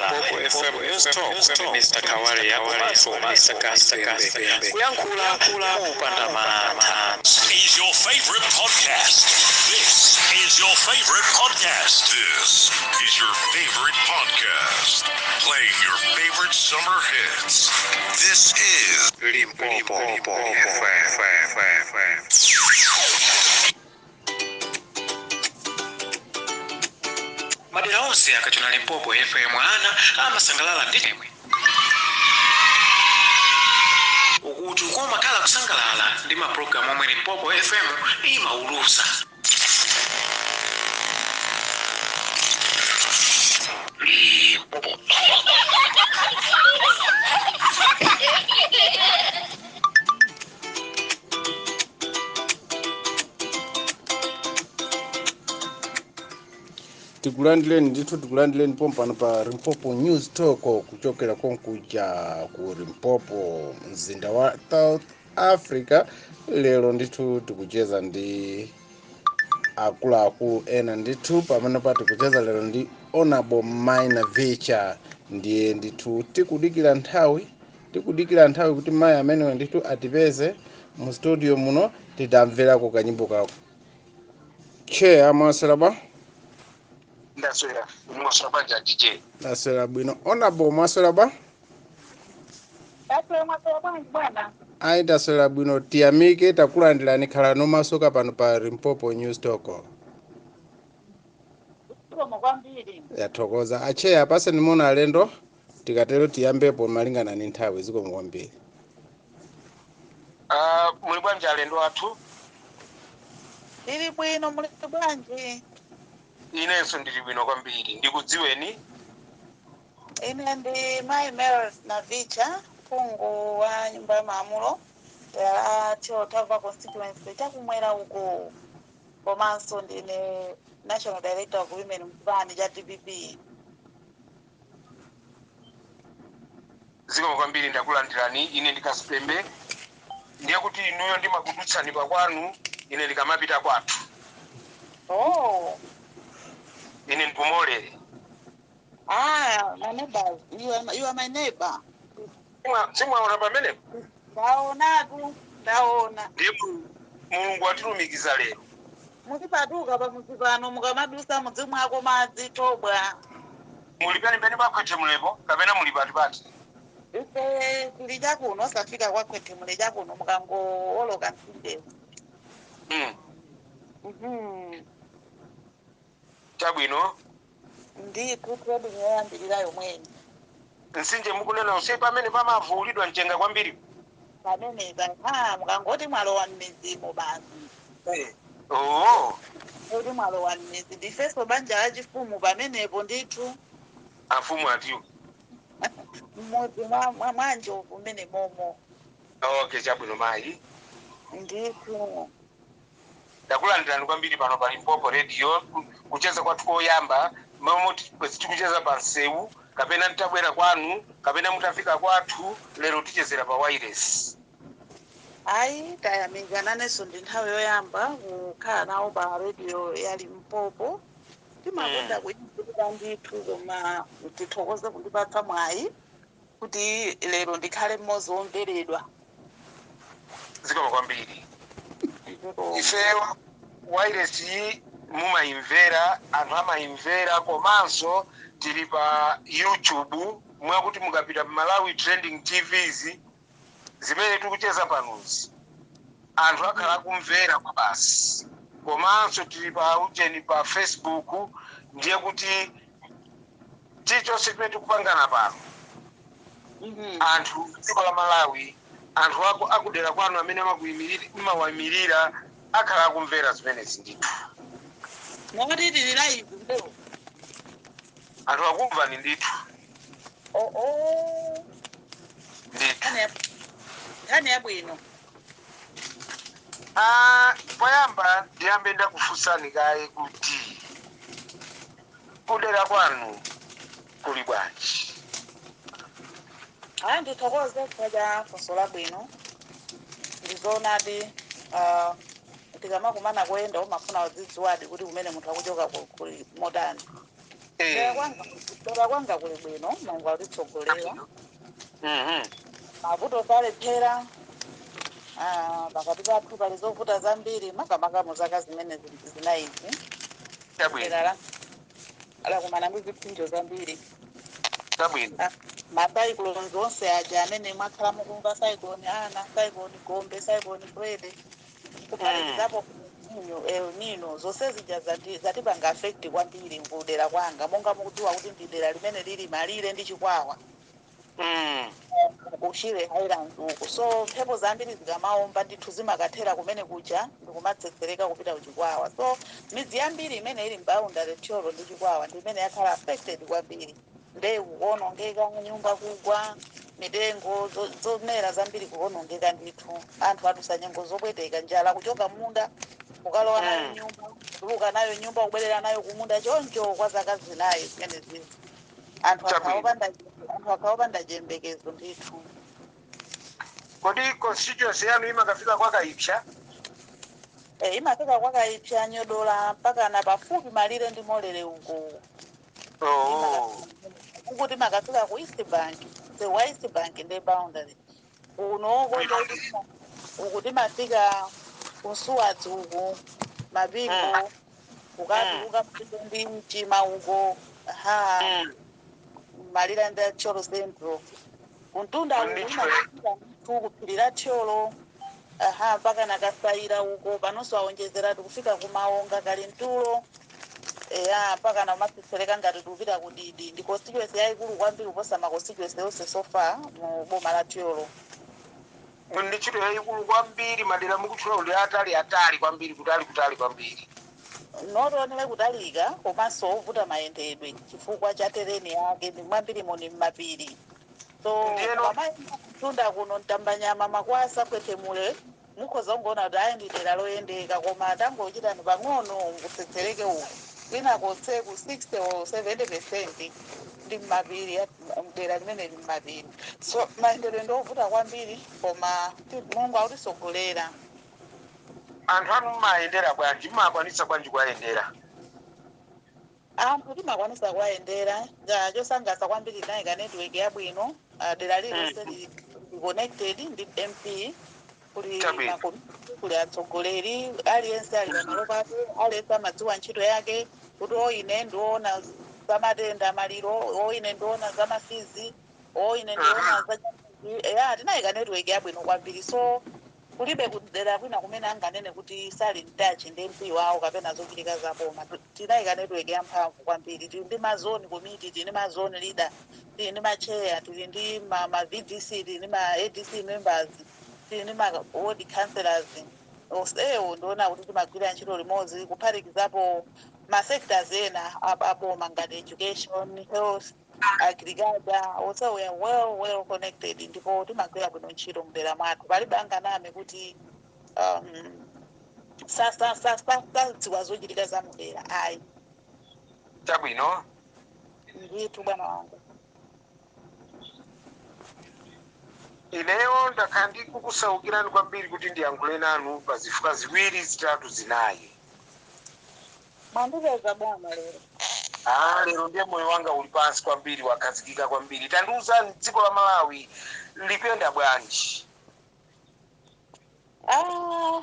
Limpopo FM News Talk ndi Mr. Kawale komanso Mr. Kasembe kuyankhula mopanda mantha. Is your favorite podcast. This is your favorite podcast. This is your favorite podcast. Playing your favorite summer hits. This is Limpopo FM. Madera onse akachuna Limpopo FM ana amasangalala ndi chimwe ukuti kumakhala kusangalala ndi mapulogalamu omwe Limpopo FM imaulusa. Limpopo. Tikulandireni ndithu, tikulandireni pompano pa Limpopo News Talk kuchokera konkuja ku Limpopo, mzinda wa South Africa. Lero ndithu tikucheza ndi akuluakulu ena ndithu pamene pa tikucheza lero ndi Honorable Mai Navicha. Ndiye ndithu tikudikira nthawi kuti mayi amenewa ndithu atipeze mu studio muno titamverako kanyimbo kako. Chair, mwaswera bwa? Ndaswera, mwaswera bwanji, DJ? Ndaswera bwino. Honorable, mwaswera bwa? Ndaswera, mwaswera bwanji, bwana? Ayi, ndaswera bwino, tiyamike. Takulandirani, khala nomasuka pano pa Limpopo News Talk. Zikomo kwambiri. Yathokoza. A chair, apase nimona alendo, tikatero tiyambepo malingana ni nthawi. Zikomo kwambiri. Muli bwanji, alendo athu? Ndili bwino, muli bwanji? Inenso ndili bwino kwambiri. Ndikudziweni? Ine ndi Mai Mary Navicha, phungu wa nyumba ya malamulo dera la Thyolo constituency, chakumwera uko, komanso ndine national director of women mchipani cha DPP. Zikomo kwambiri, ndakulandirani. Ine ndikasipembe, ndiye kuti inuyo ndimakudutsani pakwanu ine ndikamapita kwathu. Oh. Ine ndipumolere. Ah, my neighbors. You are my neighbor. Simwaona pamenepo? Ndaonatu, ndaona. Ndiye Mulungu atilumikiza lero. Muzipatuka pamudzi pano, mukamadusa mudzimwako madzi thobwa. Muli penipeni pakhwethemulepo kapena muli patipati? Ife tili chakuno, osafika kwa Khwethemule, chakuno mukangowoloka mtsinjewo. Chabwino. Ndithu, trading yoyambirira yomweyi. Mtsinje mukunena usiye pamene pamavulidwa mchenga kwambiri? Pamenepa, ha, mukangoti mwalowa m'midzimo basi. Oh. Kuti mwalowa m'midzi, ndifenso banja lachifumu pamenepo ndithu. Afumu atiwo? Mmudzi mwa Njovu mmene momo. Okay, chabwino mayi. Ndithu. Ndakulandirani kwambiri pano pa Limpopo Radio. Kucheza kwathu koyamba mamoti tikucheza pa msewu kapena nditabwera kwanu kapena mutafika kwathu, lero tichezera pa wireless. Ayi, tayamika, nanenso ndi nthawi yoyamba kukhala nawo pa radio ya Limpopo. Timakonda kuyimbira ndithu, koma tithokoze kundipatsa mwayi kuti lero ndikhale mmodzi womveredwa. Zikomo kwambiri. Ife wireless iyi mumayimvera, anthu amayimvera, komanso tili pa YouTube, mwakuti mukapita Malawi Trending TVs, zimene tikucheza panozi anthu akhala akumvera kwa basi. Komanso tili pa ujeni, pa Facebook. Ndiye kuti chilichonse chimene tikupangana pano, anthu dziko la Malawi, anthu ako akudera kwanu amene amakuyimirira, akhala akumvera zimenezi ndithu. Moti tili live lero? Anthu akumvani ndithu. Oh. Ndithu. Nkhani yabwino. Ah, poyamba ndiyambe ndakufunsani kaye kuti kudera kwanu kuli bwanji? Ayi, ndithokoze chifukwa cha funso labwino. Ndizoonadi, tikamakumana kuyenda umafuna udzidziwadi kuti kumene munthu akuchoka kuli motani. Dera kwanga, dera kwanga kuli bwino, Mulungu akutitsogolera. Mavuto salephera. Ah, pakati pathu pali zovuta zambiri, makamaka mu zaka zimene zinayizi. Chabwino. Dera lakumana ndi zipsinjo zambiri. Chabwino. Ma cyclones onse aja amene mwakhala mukumva, Cyclone Ana, Cyclone Gombe, Cyclone Freddy, kuphatikizapo Nino, El Nino, zonse zija zatipanga affect kwambiri kudera kwanga. Monga mukudziwa kuti ndi dera limene lili malire ndi Chikwawa, ku Shire Highlands uku, so mphepo zambiri zikamaomba ndithu zimakathera kumene kuja ndikumatsetsereka kupita kuChikwawa. So midzi yambiri imene ili m'boundary Thyolo ndi Chikwawa ndi imene yakhala affected kwambiri. Mbewu kuwonongeka, nyumba kugwa, mitengo zomera zambiri kuwonongeka ndithu. Anthu adusa nyengo zopweteka, njala, kuchoka munda kukalowa nayo nyumba, kutuluka nayo nyumba, kubwerera nayo kumunda, choncho kwa zaka 4 zimene zizi anthu anthu akhaopanda chiyembekezo ndithu. Kodi constituency yanu imakafika kwakaipsha? Eh, imafika kwakaipsha, Nyodola, mpaka na pafupi malire ndi Molere uku. Oh. Uku timakafika ku East Bank, the wa East Bank ndi boundary kuno. Uko uku timafika kuSuwadzi uku, Mapingo, ukatuluka ndi Mchima uko ha malire ndi Thyolo Central. Kuntunda uku imafika ndithu kuphiri la Thyolo, aha, mpaka nakasaira uko. Panonso awonjezera, tikufika kuMaonga, Kalintulo, eya, mpaka nakumatsetsereka ngati tikupita kuDidi. Ndi constituency yayikulu kwambiri kuposa ma constituency yonse so far mu boma la Thyolo. Ndi ntchito yayikulu kwambiri. Madera mukutchula ndi atali atali kwambiri, kutali kutali kwambiri. Not only kutalika komanso ovuta mayendedwe chifukwa cha terrain yake, ndi mwambirimo ni mmapiri. So pamayenda kutunda kuno, Mtambanyama, Makwasa, Kwetemule, mukhoza kungoona kuti ayi, ndi dera loyendeka, koma tangochitani pang'ono kutsetsereke uku kwina kotse ku 60 or 70% ndi mmapiri, dera limene li mmapiri, so mayendedwe ndi ovuta kwambiri, koma Mulungu akutisogolera. Anthu anu mmayendera bwanji? Mmakwanitsa bwanji kuwayendera? Anthu timakwanisa kuwayendera. Chosangalatsa kwambiri, tinayika network yabwino. Ah, dera lilonse lili connected ndi MP. Kuli makomiti, kuli atsogoleri, aliyense ali pamalo pake, aliyense amadziwa ntchito yake, kuti oine ndiona zamatenda, maliro, oine ndiona zamasizi, oine ndiona za. Ya, tinayika network yabwino kwambiri, so kulibe kudera kwina kumene anganene kuti sali mtachi ndi MP wawo kapena zochitika zaboma. Tinayika network yamphamvu kwambiri. Tili ndi ma zone committee, tili ndi ma zone leader, tili ndi ma chair, tili ndi ma VDC, tili ndi ma ADC members, tili ndi ma ward councillors. Onsewo ndiona kuti timagwira ntchito limodzi, kuphatikizapo ma sectors ena aboma ngati education, health, agriculture. Also we are well well connected, ndipo timagwira bwino ntchito mdera mwathu. Palibe anganame kuti sadziwa zochitika za mudera, ayi. Chabwino. Ndithu, bwana wanga. Ineyo ndakhala ndikukusaukirani kwambiri kuti ndiyankhule nanu pa zifukwa ziwiri, zitatu, zinayi. Mwandipeza bwana lero. Ah, lero ndiye moyo wanga uli pansi kwambiri, wakhazikika kwambiri. Tandiuzani, dziko la Malawi likuyenda bwanji? Ah,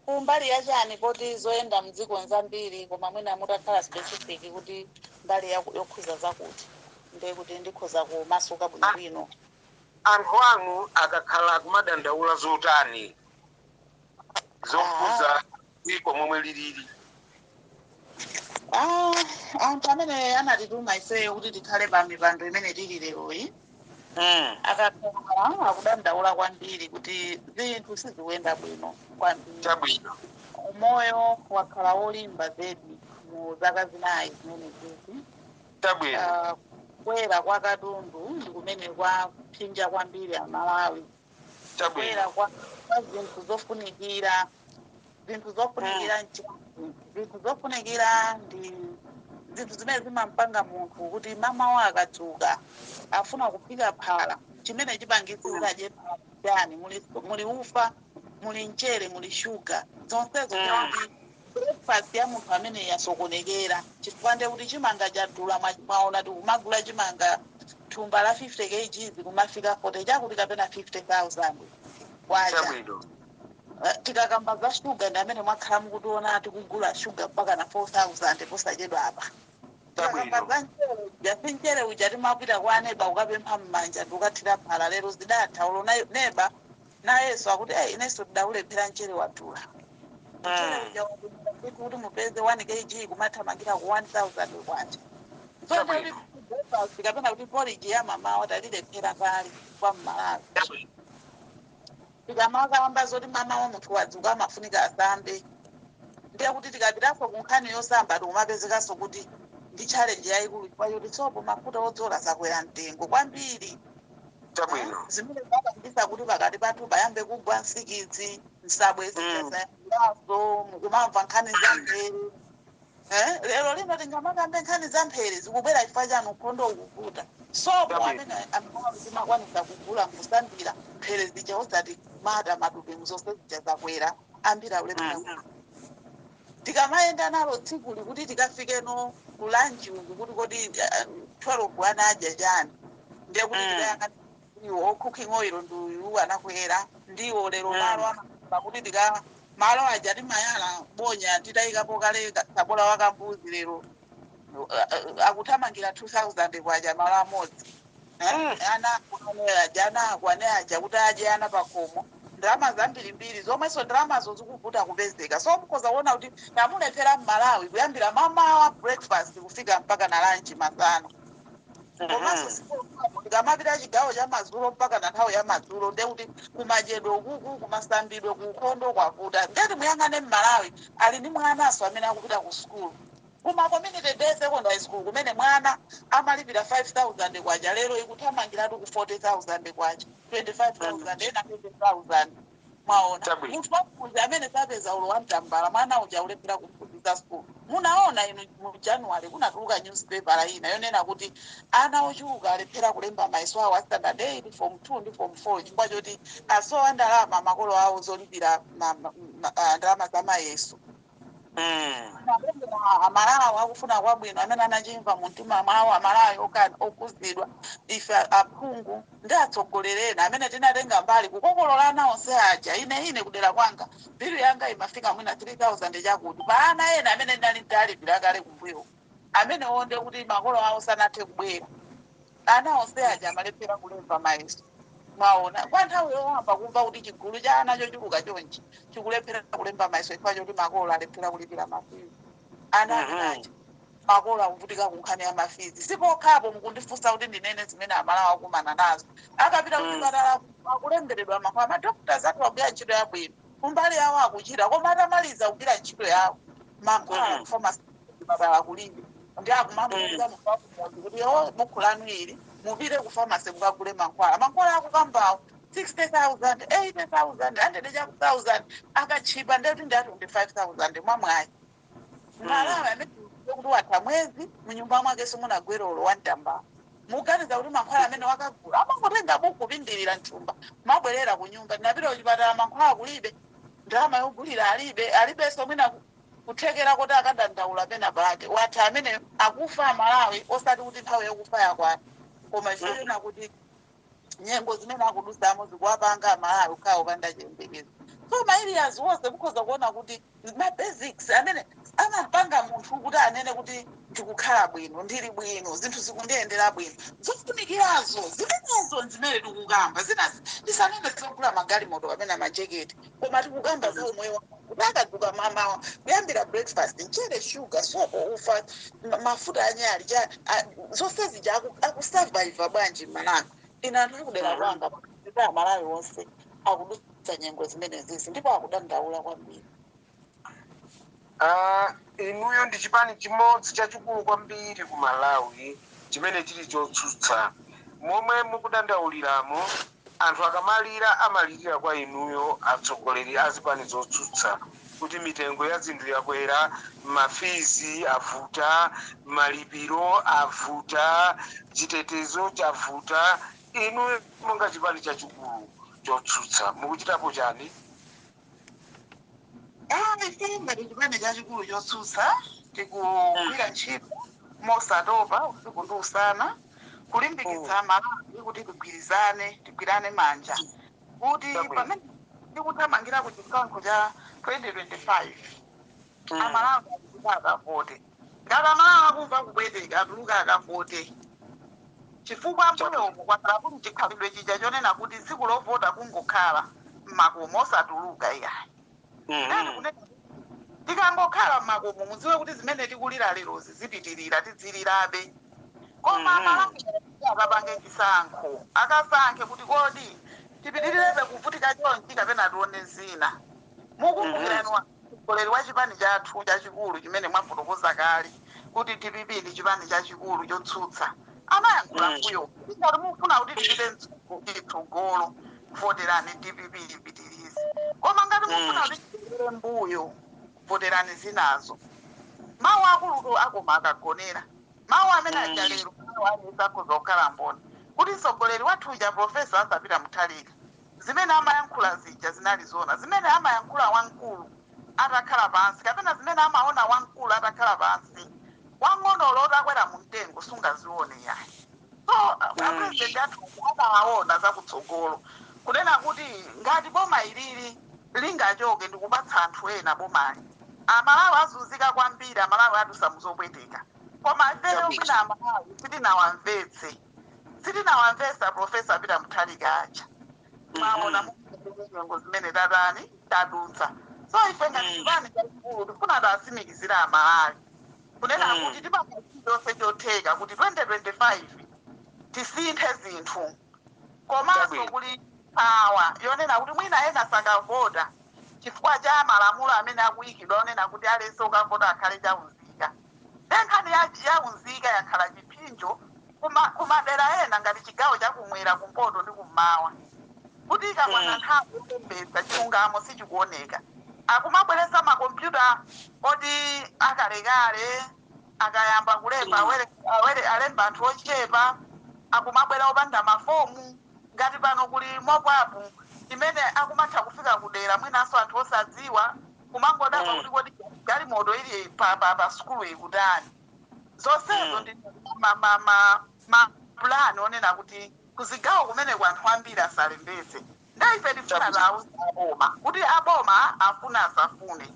kumbali yachani? Poti zoyenda mdziko nzambiri, koma mwina mutakhala specific kuti mbali yokhuza zakuti, ndiye kuti ndikhoza kumasuka bwinobwino. Anthu anu akakhala kumadandaula zotani zokhuza dziko momwe lilili? Ah, anthu amene anatituma ifeyo kuti tikhale pa mipando imene tili leroyi akakhala akudandaula kwambiri kuti zinthu sizikuyenda bwino kwambiri. Umoyo wakhala wolimba zedi mu zaka 4 zimene zizi. Ah, kukwera kwa katundu ndi kumene kwaphinja kwambiri Amalawi. Kukwera kwa zinthu zofunikira. Zinthu zofunikira nchani? Zinthu zofunikira ndi zinthu zimene zimampanga munthu kuti mamawa akadzuka afuna kuphika phala. Chimene chipangitse kuti adye phala chani? Muli ufa, muli mchere, muli shuga, zonsezo. Kuti Breakfast ya munthu amene yasokonekera, chifukwa ndiye kuti chimanga chadula. Mwaona, tikumagula chimanga thumba la 50 kgs kumafika 40 chakuti kapena 50,000 kwacha. Tikakamba za shuga, ndi amene mwakhala mukutiona tikugula shuga mpaka na 4000 posachedwa apa. Tikakamba za mchere uja, si mchere uja timapita kwa neba ukapempha mmanja ndi ukathira phala, lero zidatha. Ulo neba nayenso akuti, "Ei, inenso tidaulephera, mchere wadula." Mchere uja wadula kuti mupeze 1 kg kumathamangira ku 1000 kwacha. So breakfast kapena kuti porridge ya mamawa talilephera kale kwa Mmalawi. Tikamakamba zoti mamawa munthu wadzuka amafunika asambe, ndiye kuti tikapitaso ku nkhani yosamba, tikumapezekanso kuti ndi challenge yayikulu, chifukwa choti sopo, mafuta odzola zakwera mtengo kwambiri. Zimene zapangisa kuti pakati pathu payambe kugwa nsikidzi, nsabwe zidzayaso, mukumamva nkhani za mphere. Lero lino tingamakambe nkhani za mphere zikubwera chifukwa chanu? Ukhondo ukuvuta, sopo amene amene zimakwanisa kugula nkusambira, mphere zija osati mata matupi mzonse zija zakwera, ambiri aulephera. Tikamayenda nalo tsikuli kuti tikafikeno ku lunch uku, kuti kodi 12 ana adya chani? Ndiye kuti tikayang'ana iwo cooking oil ndi uyu anakwera, ndiwo lero malo amakamba kuti tika malo aja timayala bonya titayikapo kale kabola wakambuzi, lero akuthamangira 2000 kwacha malo amodzi. Ana akwane aja, ana akwane aja kuti adye ana pakhomo, ndalama zambirimbiri zomwenso ndalamazo zikuvuta kupezeka. So mukhoza kuona kuti tamulephera Mmalawi kuyambira mamawa breakfast kufika mpaka na lunch masana. Komanso tikamapita chigawo cha madzulo mpaka na nthawi ya madzulo, ndekuti kumadyedwe ukuku, kumasambidwe, kuukhondo kwavuta. Ngati muyang'ane, Mmalawi ali ndi mwanaso amene akupita ku sukulu kuma community day secondary school, kumene mwana amalipira 5000 kwacha, lero ikuthamangiratu ku 40,000 kwacha, 25,000, ena 20,000. Mwaona, munthu wakuzi amene sapeza ulo wamtambala, mwana uja ulephera kumphunzitsa school. Munaona inu, mu January kunatuluka newspaper ina yonena kuti ana ochuluka alephera kulemba mayeso awo a standard 8, form 2 ndi form 4, chifukwa choti asowa ndalama makolo awo zolipira ndalama za mayeso. Amalawi akufuna kwabwino amene anachimva mumtima mwawo, Amalawi okuzidwa, ife aphungu ndi atsogolerena amene tinatenga mbali kukokolola ana onse aja. Ine kudera kwanga bill yanga imafika mwina 3000 chakuti pa ana ena amene ndinali ndalipira kale kumbuyo, amene onde kuti makolo awo sanathe kubwera, ana onse aja amalephera kulemba mayeso. Mwaona, kwa nthawi yoyamba kumva kuti chigulu cha ana chochuluka chonchi chikulephera kulemba mayeso chifukwa choti makolo alephera kulipira ma fees. Ana amenaja makolo akuvutika ku nkhani ya ma fees. Sipokhapo mukundifunsa kuti ndinene zimene Amalawi akumana nazo akapita kuchipatala, akulemberedwa mankhwala. Ma doctors athu akugwira ntchito yabwino, kumbali yawo akuchita, koma atamaliza kugwira ntchito yawo, mankhwala ku pharmacy kuchipatala kulibe. Ndi akumamuuza munthu wakumudzi kuti, "O, buku lanu ili, mupite ku pharmacy mukagule mankhwala." Mankhwala akukambawo 60,000, 80,000, 100 chaku 1000, akatchipa ndekuti ndi a 25,000 mwamwayi. Malawi amene kuti watha mwezi munyumba mwake simunagwera ulo wamtambala, muganiza kuti mankhwala amene wakagula, amangotenga buku pindirira mthumba, mabwerera ku nyumba, "Ndinapita kuchipatala, mankhwala kulibe." Ndalama yogulira alibe, alibenso mwina kuthekera kuti akadandaula pena pake. Watha amene akufa Amalawi, osati kuti nthawi yokufa yakwana, koma ifeyona kuti nyengo zimene akudusamo zikuwapanga Amalawi kukhala opanda chiyembekezo. So ma areas wonse mukhoza kuona kuti ma basics amene amapanga munthu kuti anene kuti ndikukhala bwino, ndili bwino, zinthu zikundiyendera bwino, zofunikirazo zimenezo zimene tikukamba. Zina tisanene zogula magalimoto kapena majeketi, koma tikukamba za umoyo wa munthu kuti akadzuka mamawa, kuyambira breakfast, mchere, sugar, sopo, ufa, mafuta anyali cha zonse zija, akusurvive bwanji Mmalawi? Ine anthu akudera kwanga, Amalawi onse akudutsa nyengo zimenezisi ndipo akudandaula kwambiri. Inuyo ndi chipani chimodzi chachikulu kwambiri ku Malawi chimene chili chotsutsa. Momwe mukudandauliramo, anthu akamalira amalirira kwa inuyo atsogoleri a zipani zotsutsa kuti mitengo ya zinthu yakwera, ma fees avuta, malipiro avuta, chitetezo chavuta. Inuyo monga chipani chachikulu chotsutsa mukuchitapo chani? Ife ngati chipani chachikulu chotsutsa tikugwira ntchito mosatopa usiku ndi usana kulimbikitsa Malawi kuti tigwirizane, tigwirane manja kuti pamene tikuthamangira ku chisankho cha 2025 Amalawi akuti akavote. Ngati Amalawi akumva kupweteka, atuluka akavote, chifukwa mbuyomu kwakhala kuli chikhalidwe chija chonena kuti tsiku lovota kungokhala mmakomo osatuluka. Iyayi, ndani kunena tikangokhala mmakomo, mudziwe kuti zimene tikulira lerozi zipitirira, tidzilirabe. Koma Amalawi akapange chisankho, akasankhe kuti kodi tipitirirabe kuvutika chonchi kapena tione zina. Mukumbukirani mtsogoleri wa chipani chathu chachikulu chimene mwafotokoza kale kuti DPP ndi chipani chachikulu chotsutsa, anayankhula mbuyo ngati mufuna kuti tipite chitsogolo, voterani DPP ipitirize, koma ngati mufuna kuti tipitire mbuyo, voterani zinazo. Mawu akulutu akoma akagonera. Mawu amene aja lero mawu aliyesakhoza kukhala mboni kuti mtsogoleri wathu uja, Professor Arthur Peter Mutharika, zimene amayankhula zija zinali zona. Zimene amayankhula wamkulu atakhala pansi kapena zimene amaona wamkulu atakhala pansi, wang'onolo otakwera mu mtengo sungazione yayi. So apresident athu anawaona zakutsogolo kunena kuti ngati boma ilili lingachoke ndikupatsa anthu ena bomali, Amalawi azunzika kwambiri, Amalawi adusa muzopweteka. Koma ifeyo mwina Amalawi sitinawamvetse, sitinawamvetsa Professor Peter Mutharika aja. Mwaona nyengo zimene tatani tadutsa. So ife ngati chipani chachikulu tifuna tatsimikizira Amalawi kunena kuti tipanga chilichonse chotheka kuti 2025 tisinthe zinthu. Komanso kuli awa yonena kuti mwina ena sakavota chifukwa cha malamulo amene akuyikidwa onena kuti aliyense ukavota akhale chaunzika. Nkhani yaunzika yakhala chipsinjo kumadera ena ngati chigawo chakumwera, kumpoto ndi kummawa, kuti ikakwana nthawi yolembetsa chilungamo sichikuoneka. Akumabweretsa makompyuta oti akalekale, akayamba kulemba alemba anthu ochepa, akumabwera opanda mafomu. Ngati pano kuli mobile app imene akumatha kufika kudera, mwinanso anthu osadziwa kumangodabwa kuti kodi galimoto ili pa sukulu ikutani? Zonsezo ndi mapulani onena kuti kuzigawo kumeneko anthu ambiri asalembetse. Ndaife tifuna tawuza aboma kuti aboma afuna asafune,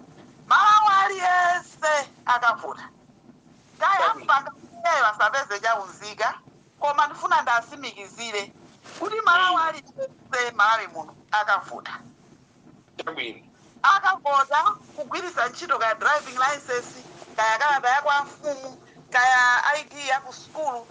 Malawi aliyense akavota, kaya akupanga iyeyo asapeze chaunzika. Koma ndifuna ndasimikizire kuti Malawi aliyense Malawi muno akavota. Akavota kugwiritsa ntchito kaya driving license, kaya kalata ya kwa mfumu, kaya ID ya ku sukulu.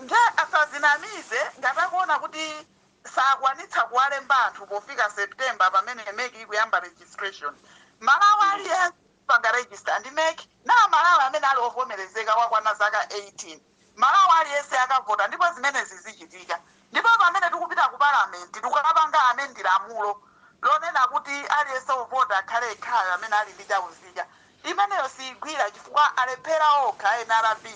Nde asazinamize ngati akuona kuti sakwanitsa kuwalemba anthu pofika September pamene MEC ikuyamba registration. Malawi aliyense panga register ndi MEC na Malawi amene ali ovomerezeka wakwana zaka 18, Malawi aliyense akavota. Ndipo zimenezi zichitika. Ndipo pamene tikupita ku Parliament tikukapanga amend lamulo lonena kuti aliyense ovota akhale yekhayo amene ali ndi chaunzika. Imeneyo siyigwira chifukwa alephera okha NRB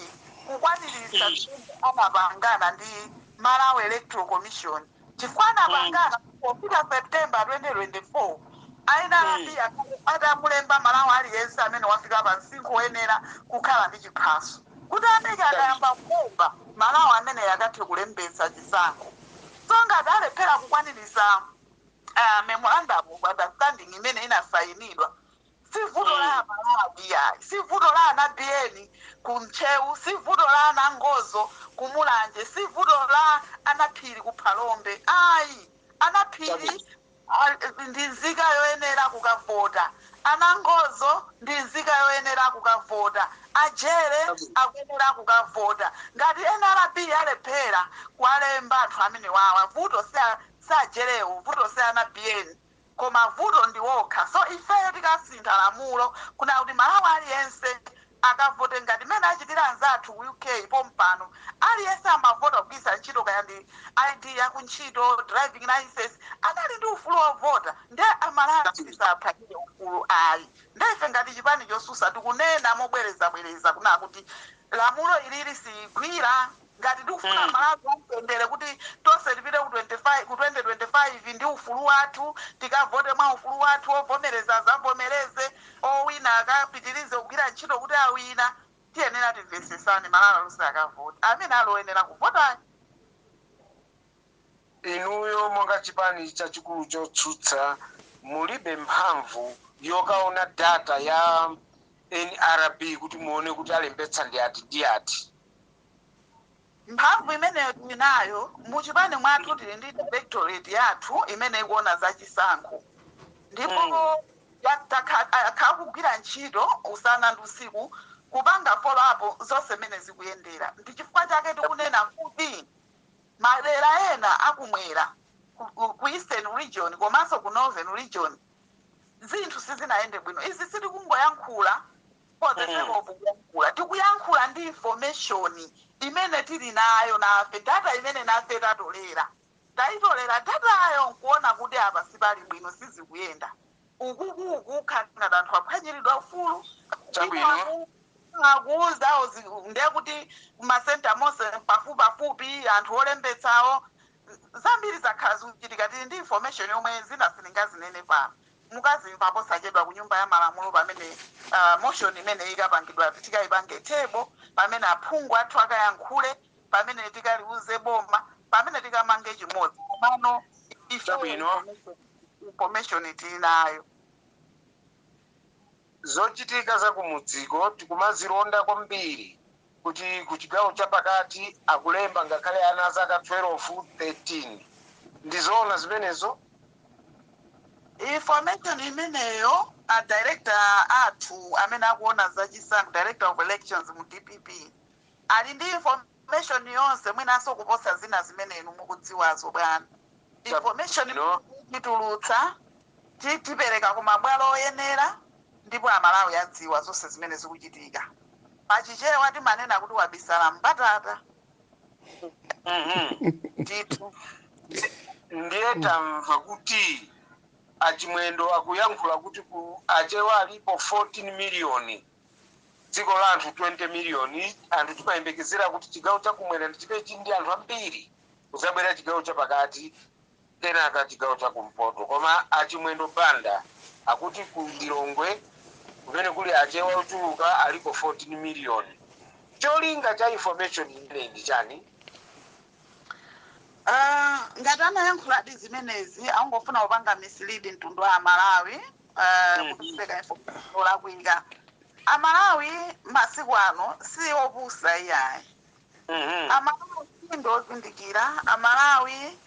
kukwaniritsa zimene anapangana ndi Malawi Electoral Commission, chifukwa anapangana pofika September 2024 NRB atamulemba Malawi aliyense amene wafika pa msinkhu woyenera kukhala ndi chiphaso, kuti a MEC akayamba kulemba, Malawi amene akathe kulembetsa chisankho. So ngati alephera kukwaniritsa memorandum of understanding imene inasayinidwa, si vuto la Malawi yayi, si vuto la ana Biyeni ku Ntcheu, si vuto la ana Ngozo ku Mulanje, si vuto la anaphiri ku Phalombe ayi. Anaphiri ndi nzika yoyenera kukavota, anangozo ndi nzika yoyenera kukavota, ajere akuyenera kukavota. Ngati NRB alephera kuwalemba anthu amene wawa, vuto si ajerewo, vuto si ana Biyeni, koma vuto ndi wokha. So ifeyo tikasintha lamulo kuna kuti Malawi aliyense akavote ngati mmene achitira anzathu ku UK pompano, aliyense amavota kugwiritsa ntchito kaya ndi ID yakuntchito, driving license, anali ndi ufulu wovota. Nde Amalawi tisaphwanyire ufulu ayi. Nde ife ngati chipani chosusa tikunena mobwerezabwereza kuna kuti lamulo ilili siyigwira ngati tikufuna Malawi amtendere, kuti tonse tipite ku 25, ku 2025. 5 ndi ufulu wathu, tikavote mwa ufulu wathu, ovomereza azavomereze, owina akapitirize kugwira ntchito kuti awina. Tiyenera timvesesane, Malawi aluze akavote amene aloyenera kuvotayo. Inuyo monga chipani chachikulu chotsutsa mulibe mphamvu yokaona data ya NRB kuti muone kuti alembetsa ndi ati ndi ati? Mphamvu imeneyo tili nayo. Muchipani mwathu tili ndi directorate yathu imene ikuona zachisankho, ndipo akugwira ntchito usana ndi usiku kupanga follow up zonse zimene zikuyendera. Ndi chifukwa chake tikunena kuti madera ena akumwera, ku Eastern Region komanso ku Northern Region, zinthu sizinayende bwino. Izi sitikungoyankhula for the sake of kuyankhula, tikuyankhula ndi information imene tili nayo nafe, data imene nafe tatolera. Tayitolera datayo nkuona kuti apa sipali bwino, sizikuyenda, ukukuku ngati anthu aphwanyiridwa ufulu. Chabwino. Akuuzawo ndiye kuti kumasenta monse pafupi pafupi anthu olembetsawo, zambiri zakhala zikuchitika. Tili ndi information yomwe zina silingazinene pano, mukazimva posachedwa ku Nyumba ya Malamulo pamene motion imene ikapangidwa, tikayipange table, pamene aphungu athu akayankhule, pamene tikaliuze boma, pamene tikamange chimodzi. Komano ife Chabwino. information tili nayo. Zochitika za kumudziko tikumazilonda kwambiri kuti ku chigawo chapakati akulemba ngakhale ana zaka 12, 13. Ndizoona zimenezo? Information imeneyo, a director athu amene akuona zachisankho, Director of Elections mu DPP, ali ndi information yonse, mwinanso kuposa zina zimene inu mukudziwazo, bwana. Information Chabwino. titulutsa, tipereka ku mabwalo oyenera, ndipo Amalawi adziwa zonse zimene zikuchitika. Pachichewa timanena kuti wabisala mbatata. Ndithu. Ndiye tamva kuti Achimwendo akuyankhula kuti ku Achewa alipo 14 miliyoni, dziko la anthu 20 miliyoni. Anthu timayembekezera kuti chigawo chakumwera ndi chimene chili ndi anthu ambiri, kuzabwera chigawo chapakati, kenaka chigawo chakumpoto. Koma Achimwendo Banda akuti ku Lilongwe kumene kuli Achewa ochuluka aliko 14 miliyoni. Cholinga cha information imeneyi ndi chani? Ah, ngati anayankhuladi zimenezi, angofuna kupanga mislead mtundu wa Amalawi, kupereka information yolakwika. Amalawi masiku ano si opusa iyayi. Amalawi ndi ozindikira, Amalawi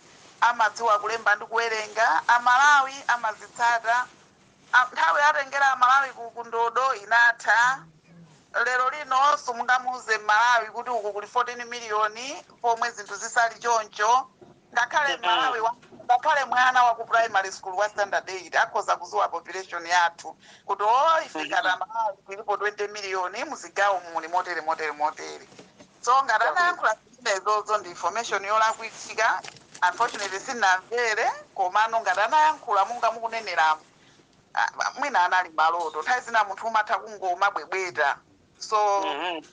amadziwa kulemba ndi kuwerenga, Amalawi amazitsata. Nthawi atengera Amalawi ku ndodo inatha. Lero lino simungamuuze Malawi kuti uku kuli 14 miliyoni pomwe zinthu zisali choncho. Ngakhale Malawi ngakhale mwana wa ku primary school wa standard 8 akhoza kuziwa population yathu kuti o, ife ngati Amalawi tilipo 20 miliyoni, muzigawo muli motere, motere, motere. So ngati anayankhula zimenezozo, ndi information yolakwitsika. Unfortunately sindinamvere, komano ngati anayankhula munga mukuneneramo, mwina anali maloto. Nthawi zina munthu umatha kungoma bwebweta, so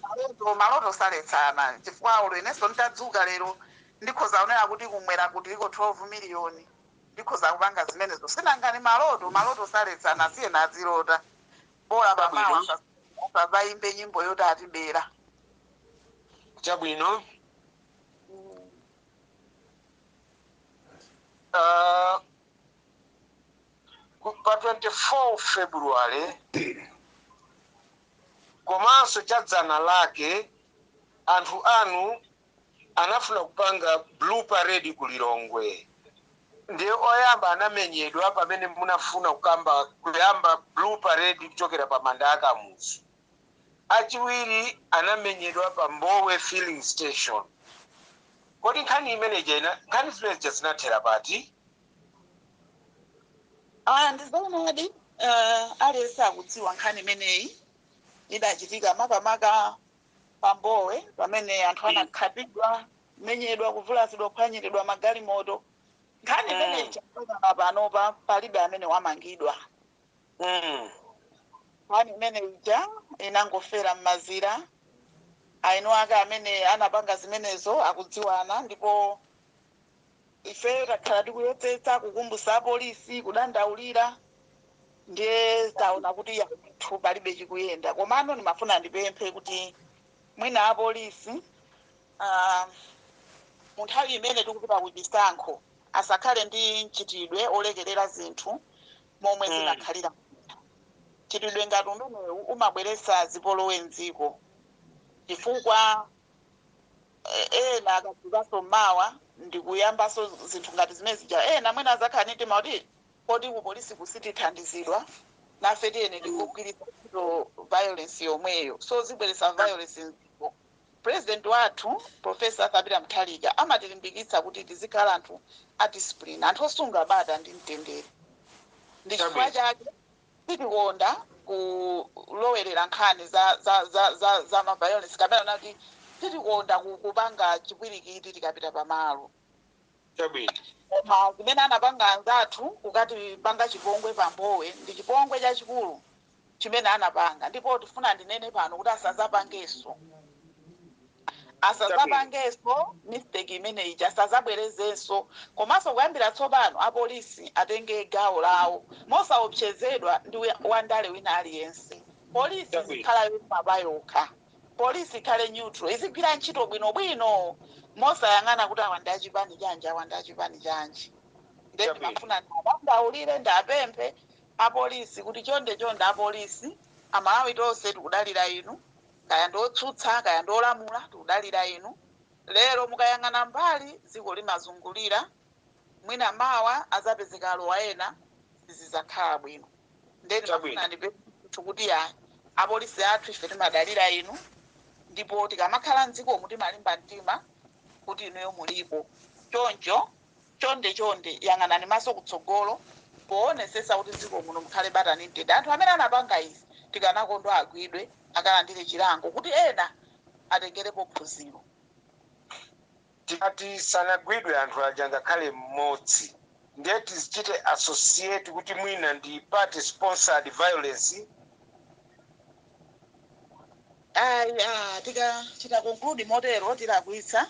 maloto, maloto saletsana, chifukwa ulo inenso nditadzuka lero ndikhoza kunena kuti kumwera kuti iko 12 miliyoni, ndikhoza kupanga zimenezo. Sinangani maloto, maloto saletsana, siyena azilota, bola pamawa asazayimbe nyimbo yoti atibera. Chabwino. Pa 24 February komanso cha dzana lake, anthu anu anafuna kupanga blue parade ku Lilongwe. Ndiye oyamba anamenyedwa pamene munafuna kukamba kuyamba blue parade kuchokera pa manda a Kamuzu. Achiwiri anamenyedwa pa Mbowe Filling Station. Kodi nkhani imeneja ina, nkhani zimeneja zinathera pati? Aya, ndizoonadi, aliyense akudziwa nkhani imeneyi idachitika makamaka pambowe pamene anthu anakhapidwa, kumenyedwa, kuvulazidwa, kuphwanyiridwa magalimoto. Nkhani imeneyi chapakana panopa palibe amene wamangidwa. Nkhani imene ija inangofera m'mazira. Aino ake amene anapanga zimenezo akudziwana, ndipo ifeyo Ifeyo takhala tikuyesetsa kukumbutsa apolisi, kudandaulira, ndiye taona kuti yathu palibe chikuyenda. Komano ndimafuna ndipemphe kuti mwina apolisi, mu nthawi imene tikupita ku chisankho, asakhale ndi mchitidwe olekerera zinthu momwe zinakhalira. Mchitidwe ngati umenewu umabweretsa zipolowe mdziko, chifukwa ena akadzukanso mawa ndikuyambanso zinthu ngati zimene zija, ena mwina azakhala ndi mtima kuti kodi ku polisi kusitithandizidwa, nafe tiyeni tikugwiritsa ntchito violence yomweyo. So zibweretsa violence mdziko. President wathu, Professor Arthur Mutharika, amatilimbikitsa kuti tizikhala anthu a discipline, anthu osunga bata ndi mtendere. Ndi chifukwa chake sitikonda kulowerera nkhani za ma violence, kapena nati sitikonda kupanga chipwirikiti tikapita pamalo. Koma zimene anapanga anzathu kukati panga chipongwe pambowe ndi chipongwe chachikulu chimene anapanga, ndipo tifuna ndinene pano kuti asazapangenso, asazapangenso mistake imeneyi, asazabwerezenso. Komanso kuyambira tsopano apolisi atenge gawo lawo mosaopsezedwa ndi wandale wina aliyense. Polisi izikhala yomaba yokha, polisi ikhale neutral, izigwira ntchito bwinobwino mosayang'ana kuti awa ndi achipani chanji, awa ndi achipani chanji. Nde ndimafuna ndadandaulire, ndapemphe apolisi kuti chonde chonde apolisi, Amalawi tonse tikudalira inu, kaya ndiotsutsa kaya ndiolamula, tikudalira inu. Lero mukayang'ana mbali dziko limazungulira, mwina mawa azapezeka alowa ena, sizizakhala bwino. Nde ndimafuna ndipemphe kuti ya apolisi athu, ife timadalira inu, ndipo tikamakhala mdzikomu timalimba mtima kuti inuyo mulipo. Choncho chonde chonde yang'anani maso kutsogolo poonetsetsa kuti dziko muno mukhale bata ndi mtendere. Anthu amene anapanga izi tikanakondwa agwidwe, akalandire chilango kuti ena atengerepo phunziro. Tikati sanagwidwe anthu aja ngakhale mmodzi, ndiye tizichite associate kuti mwina ndi party sponsored violence? Ayi, tikachita conclude motero tilakwitsa,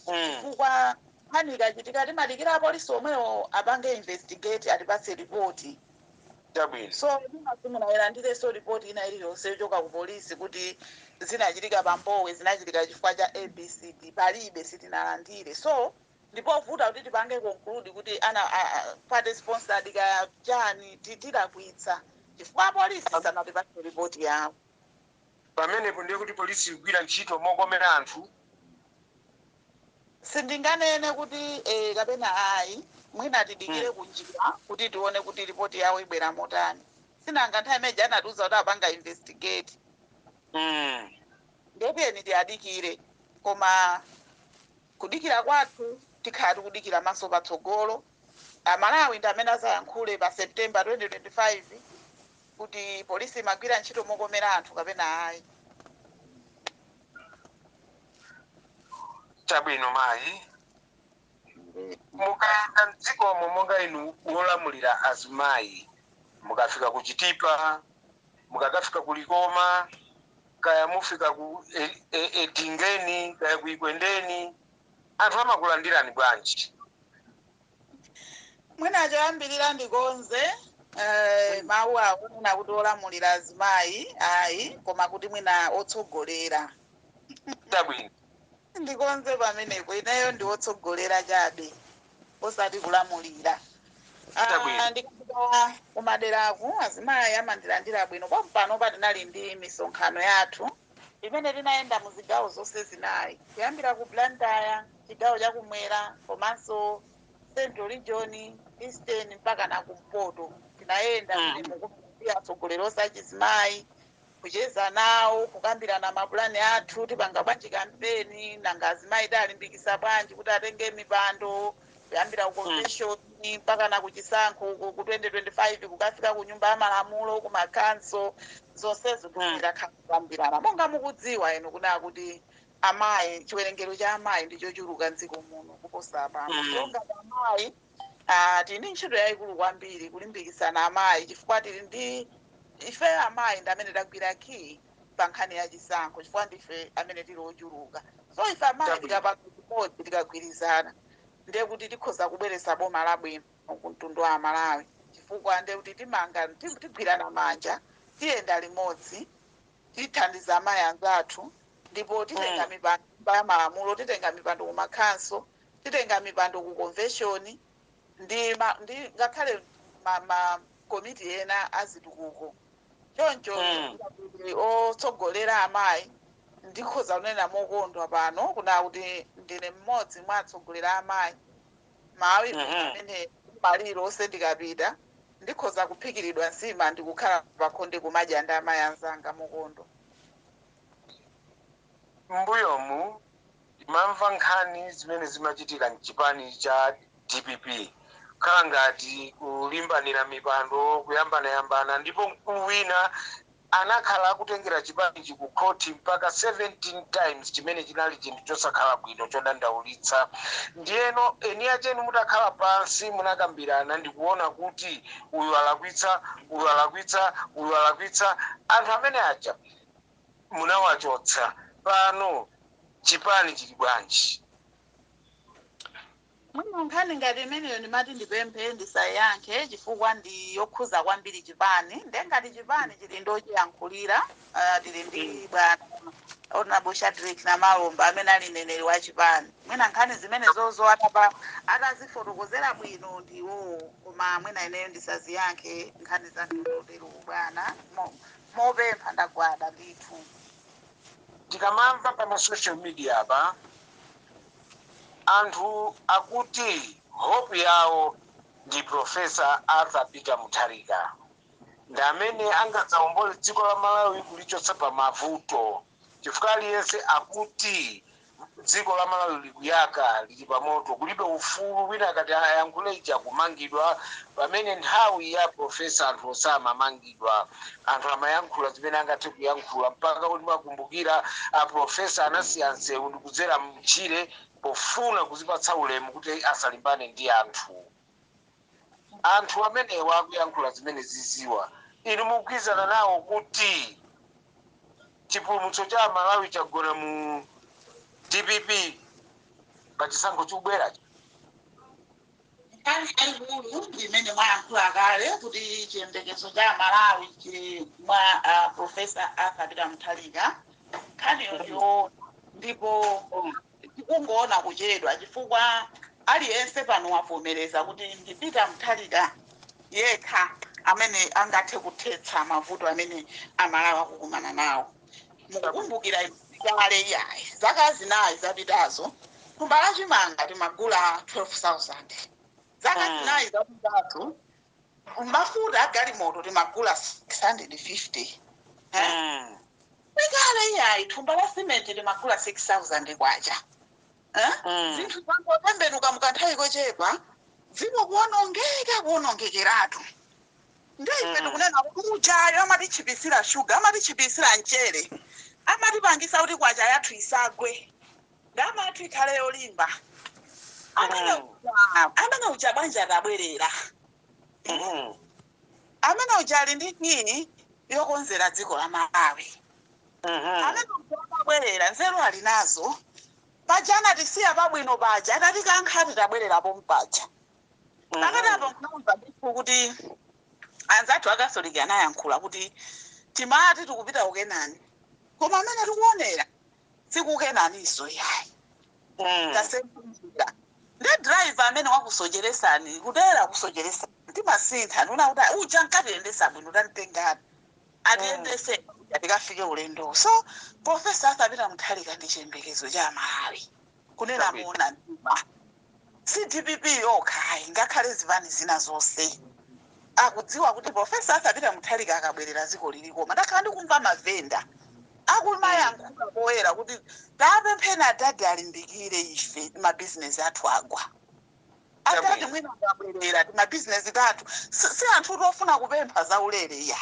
chifukwa nkhani ikachitika timadikira apolisi omwewo apange investigate, atipatse ripoti. So simunayilandirenso ripoti ina iliyonse yochoka ku polisi kuti zinachitika pambowe zinachitika chifukwa cha ABCD. Palibe, sitinalandire. So ndipovuta kuti tipange conclude kuti ana party sponsored ka chani, tilakwitsa chifukwa apolisi sanatipatse ripoti yawo. Pamenepo ndiye kuti polisi ikugwira ntchito mokomera anthu? Sindinganene kuti kapena ayi. Mwina tidikire kunjira kuti tione kuti ripoti yawo ibwera motani. Sinanga nthawi imeneyi anatiuza kuti apanga investigate. Ndepeni tiyadikire, koma kudikira kwathu tikhala tikudikira maso patsogolo. Amalawi ndi amene azayankhule pa September 2025 kuti polisi imagwira ntchito mokomera anthu kapena ayi. Chabwino mayi, mukayenda mdzikomo monga inu wolamulira azimayi, mukafika ku Chitipa, mukakafika ku Likoma, kaya mufika ku Etingeni, kaya ku Ikwendeni, anthu amakulandirani bwanji? Mwina choyambirira ndikonze mawu awo mwina kuti olamulira azimayi ayi, koma kuti mwina otsogolera. Ndikonze pamenepo, ineyo ndi wotsogolera chabe, osati kulamulira. Ndikapita kumaderaku azimayi amandilandira bwino. Pompano patinali ndi misonkhano yathu imene tinayenda mu zigawo zonse zinayi, kuyambira ku Blantyre, chigawo chakumwera, komanso Central Region, Eastern mpaka na kumpoto. Tinayenda ndi atsogoleri onse achizimayi, kucheza nawo, kukambirana mapulani athu, tipanga bwanji kampeni, nanga azimayi talimbikisa bwanji kuti atenge mipando kuyambira ku convention mpaka na kuchisankho ku 2025, kukafika ku nyumba ya malamulo, ku makhanso, zonsezo tikakhala kukambirana. Monga mukudziwa inu kunaa kuti amayi, chiwerengero cha amayi ndi chochuluka mdziko muno kuposa abambo. So ngati amayi, tili ndi ntchito yayikulu kwambiri kulimbikitsana amayi, chifukwa tili ndi ife amayi ndi amene tagwira key pa nkhani ya chisankho, chifukwa ndife amene tili ochuluka. So ife amayi tikapanga chimodzi, tikagwirizana, Ndiye kuti tikhoza kubweretsa boma labwino ku mtundu wa Malawi, chifukwa ndiye kuti timanga, tigwirana manja, tiyenda limodzi, tithandiza amayi anzathu, ndipo titenga mipando ya malamulo, titenga mipando ku makhanso, titenga mipando ku convention ndi ngakhale ma komiti ena azitukuko. Choncho otsogolera amayi, ndikhoza kunena mokondwa pano kuna kuti ndine mmodzi mwa atsogolera amayi mawi amene maliro onse ndikapita ndikhoza kuphikiridwa nsima ndikukhala pakhonde kumadya ndi amayi anzanga mokondwa. Mbuyomu timamva nkhani zimene zimachitika mchipani cha DPP, kukhala ngati kulimbanira mipando, kuyambanayambana, ndipo mkulu wina anakhala akutengera chipanichi ku khoti mpaka 17 times, chimene chinali chinthu chosakhala bwino, chodandaulitsa. Ndiyeno eni achenu mutakhala pansi munakambirana ndikuona kuti uyu alakwitsa, uyu alakwitsa, uyu alakwitsa, anthu amene aja munawachotsa. Pano chipani chili bwanji? Mwina nkhani ngati imeneyo ndimati ndipemphe ndisayankhe, chifukwa ndi yokhuza kwambiri chipani. Nde ngati chipani chili ndochiyankhulira, tili ndi bwana Honorable Shadrack Namalomba amene ali mneneri wa chipani. Mwina nkhani zimene zozo atapa atazifotokozera bwino ndiwowo, koma mwina ineyo ndisaziyankhe nkhani za mtundotero, bwana. Mopempha ndagwada ndithu. Tikamamva pa ma social media apa, anthu akuti hope yawo ndi Professor Arthur Peter Mutharika, ndi amene angadzawombole dziko la Malawi kulichotsa pa mavuto, chifukwa aliyense akuti dziko la Malawi likuyaka, lili pa moto, kulibe ufulu, wina akati ayankhule ija kumangidwa, pamene nthawi ya professor anthu osamamangidwa, anthu amayankhula zimene angathe kuyankhula, mpaka kuti makumbukira a professor anasiya nsewu ndikudzera mchire pofuna kuzipatsa ulemu kuti asalimbane ndi anthu. Anthu amenewa akuyankhula zimene ziziwa, inu mukugwirizana nawo kuti chipulumutso cha Malawi chagona mu DPP pa chisankho chikubwerachi? Nkhani yayikulu ndi imene mwayankhula kale kuti chiyembekezo cha Malawi chili mwa Professor Arthur Peter Mutharika. Nkhaniyo ndiyoona, ndipo tikungoona kuchedwa, chifukwa aliyense pano wavomereza kuti ndi Peter Mutharika yekha amene angathe kuthetsa mavuto amene Amalawi akukumana nawo. Mukukumbukira kale, iyayi, zaka 4 zapitazo thumba la chimanga timagula 12,000. Zaka 4 zapitazo mafuta agalimoto timagula 650, eh? Ikale, iyayi, thumba la simenti limagula 6000 kwacha, eh? Zinthu zangotembenuka mukanthawi kochepa, dziko kuwonongeka, kuwonongekeratu. Nde ife tikunena kuti ujayo amatitchipisira shuga, amatitchipisira mchere, amatipangisa kuti kwacha yathu isagwe, ndalama yathu ikhale yolimba, amene amene uja bwanji atabwerera? Amene uja ali ndi key yokonzera dziko la Malawi. Amene uja atabwerera, nzeru ali nazo. Paja anatisiya pabwino paja, atatikankhati tabwererapo mpaja. Pakati apo munamva ndithu kuti anzathu Akatolika anayankhula kuti timati tikupita kukenani, koma amene tikuonera sikukenaniso yayi, tasemphunzira. Ndi driver amene wakusocheresani, kutera kusocheresani, timasintha nuna kuti uja nkatiyendesa bwino, tamtengani atiyendese tikafike ulendo. So Professor Arthur Peter Mutharika ndi chiyembekezo cha Malawi, kunena muona mtima. Si DPP yokha ayi, ngakhale zipani zina zonse akudziwa kuti Professor Arthur Peter Mutharika akabwerera dziko lilikoma. Ndakhala ndikumva mavenda akumayankhula poyera kuti tapempheni adadi alimbikire, ife mabhizinesi athu agwa, adadi mwina akabwerera timabhizinesi tathu. Si anthu tofuna kupempha zaulere iya,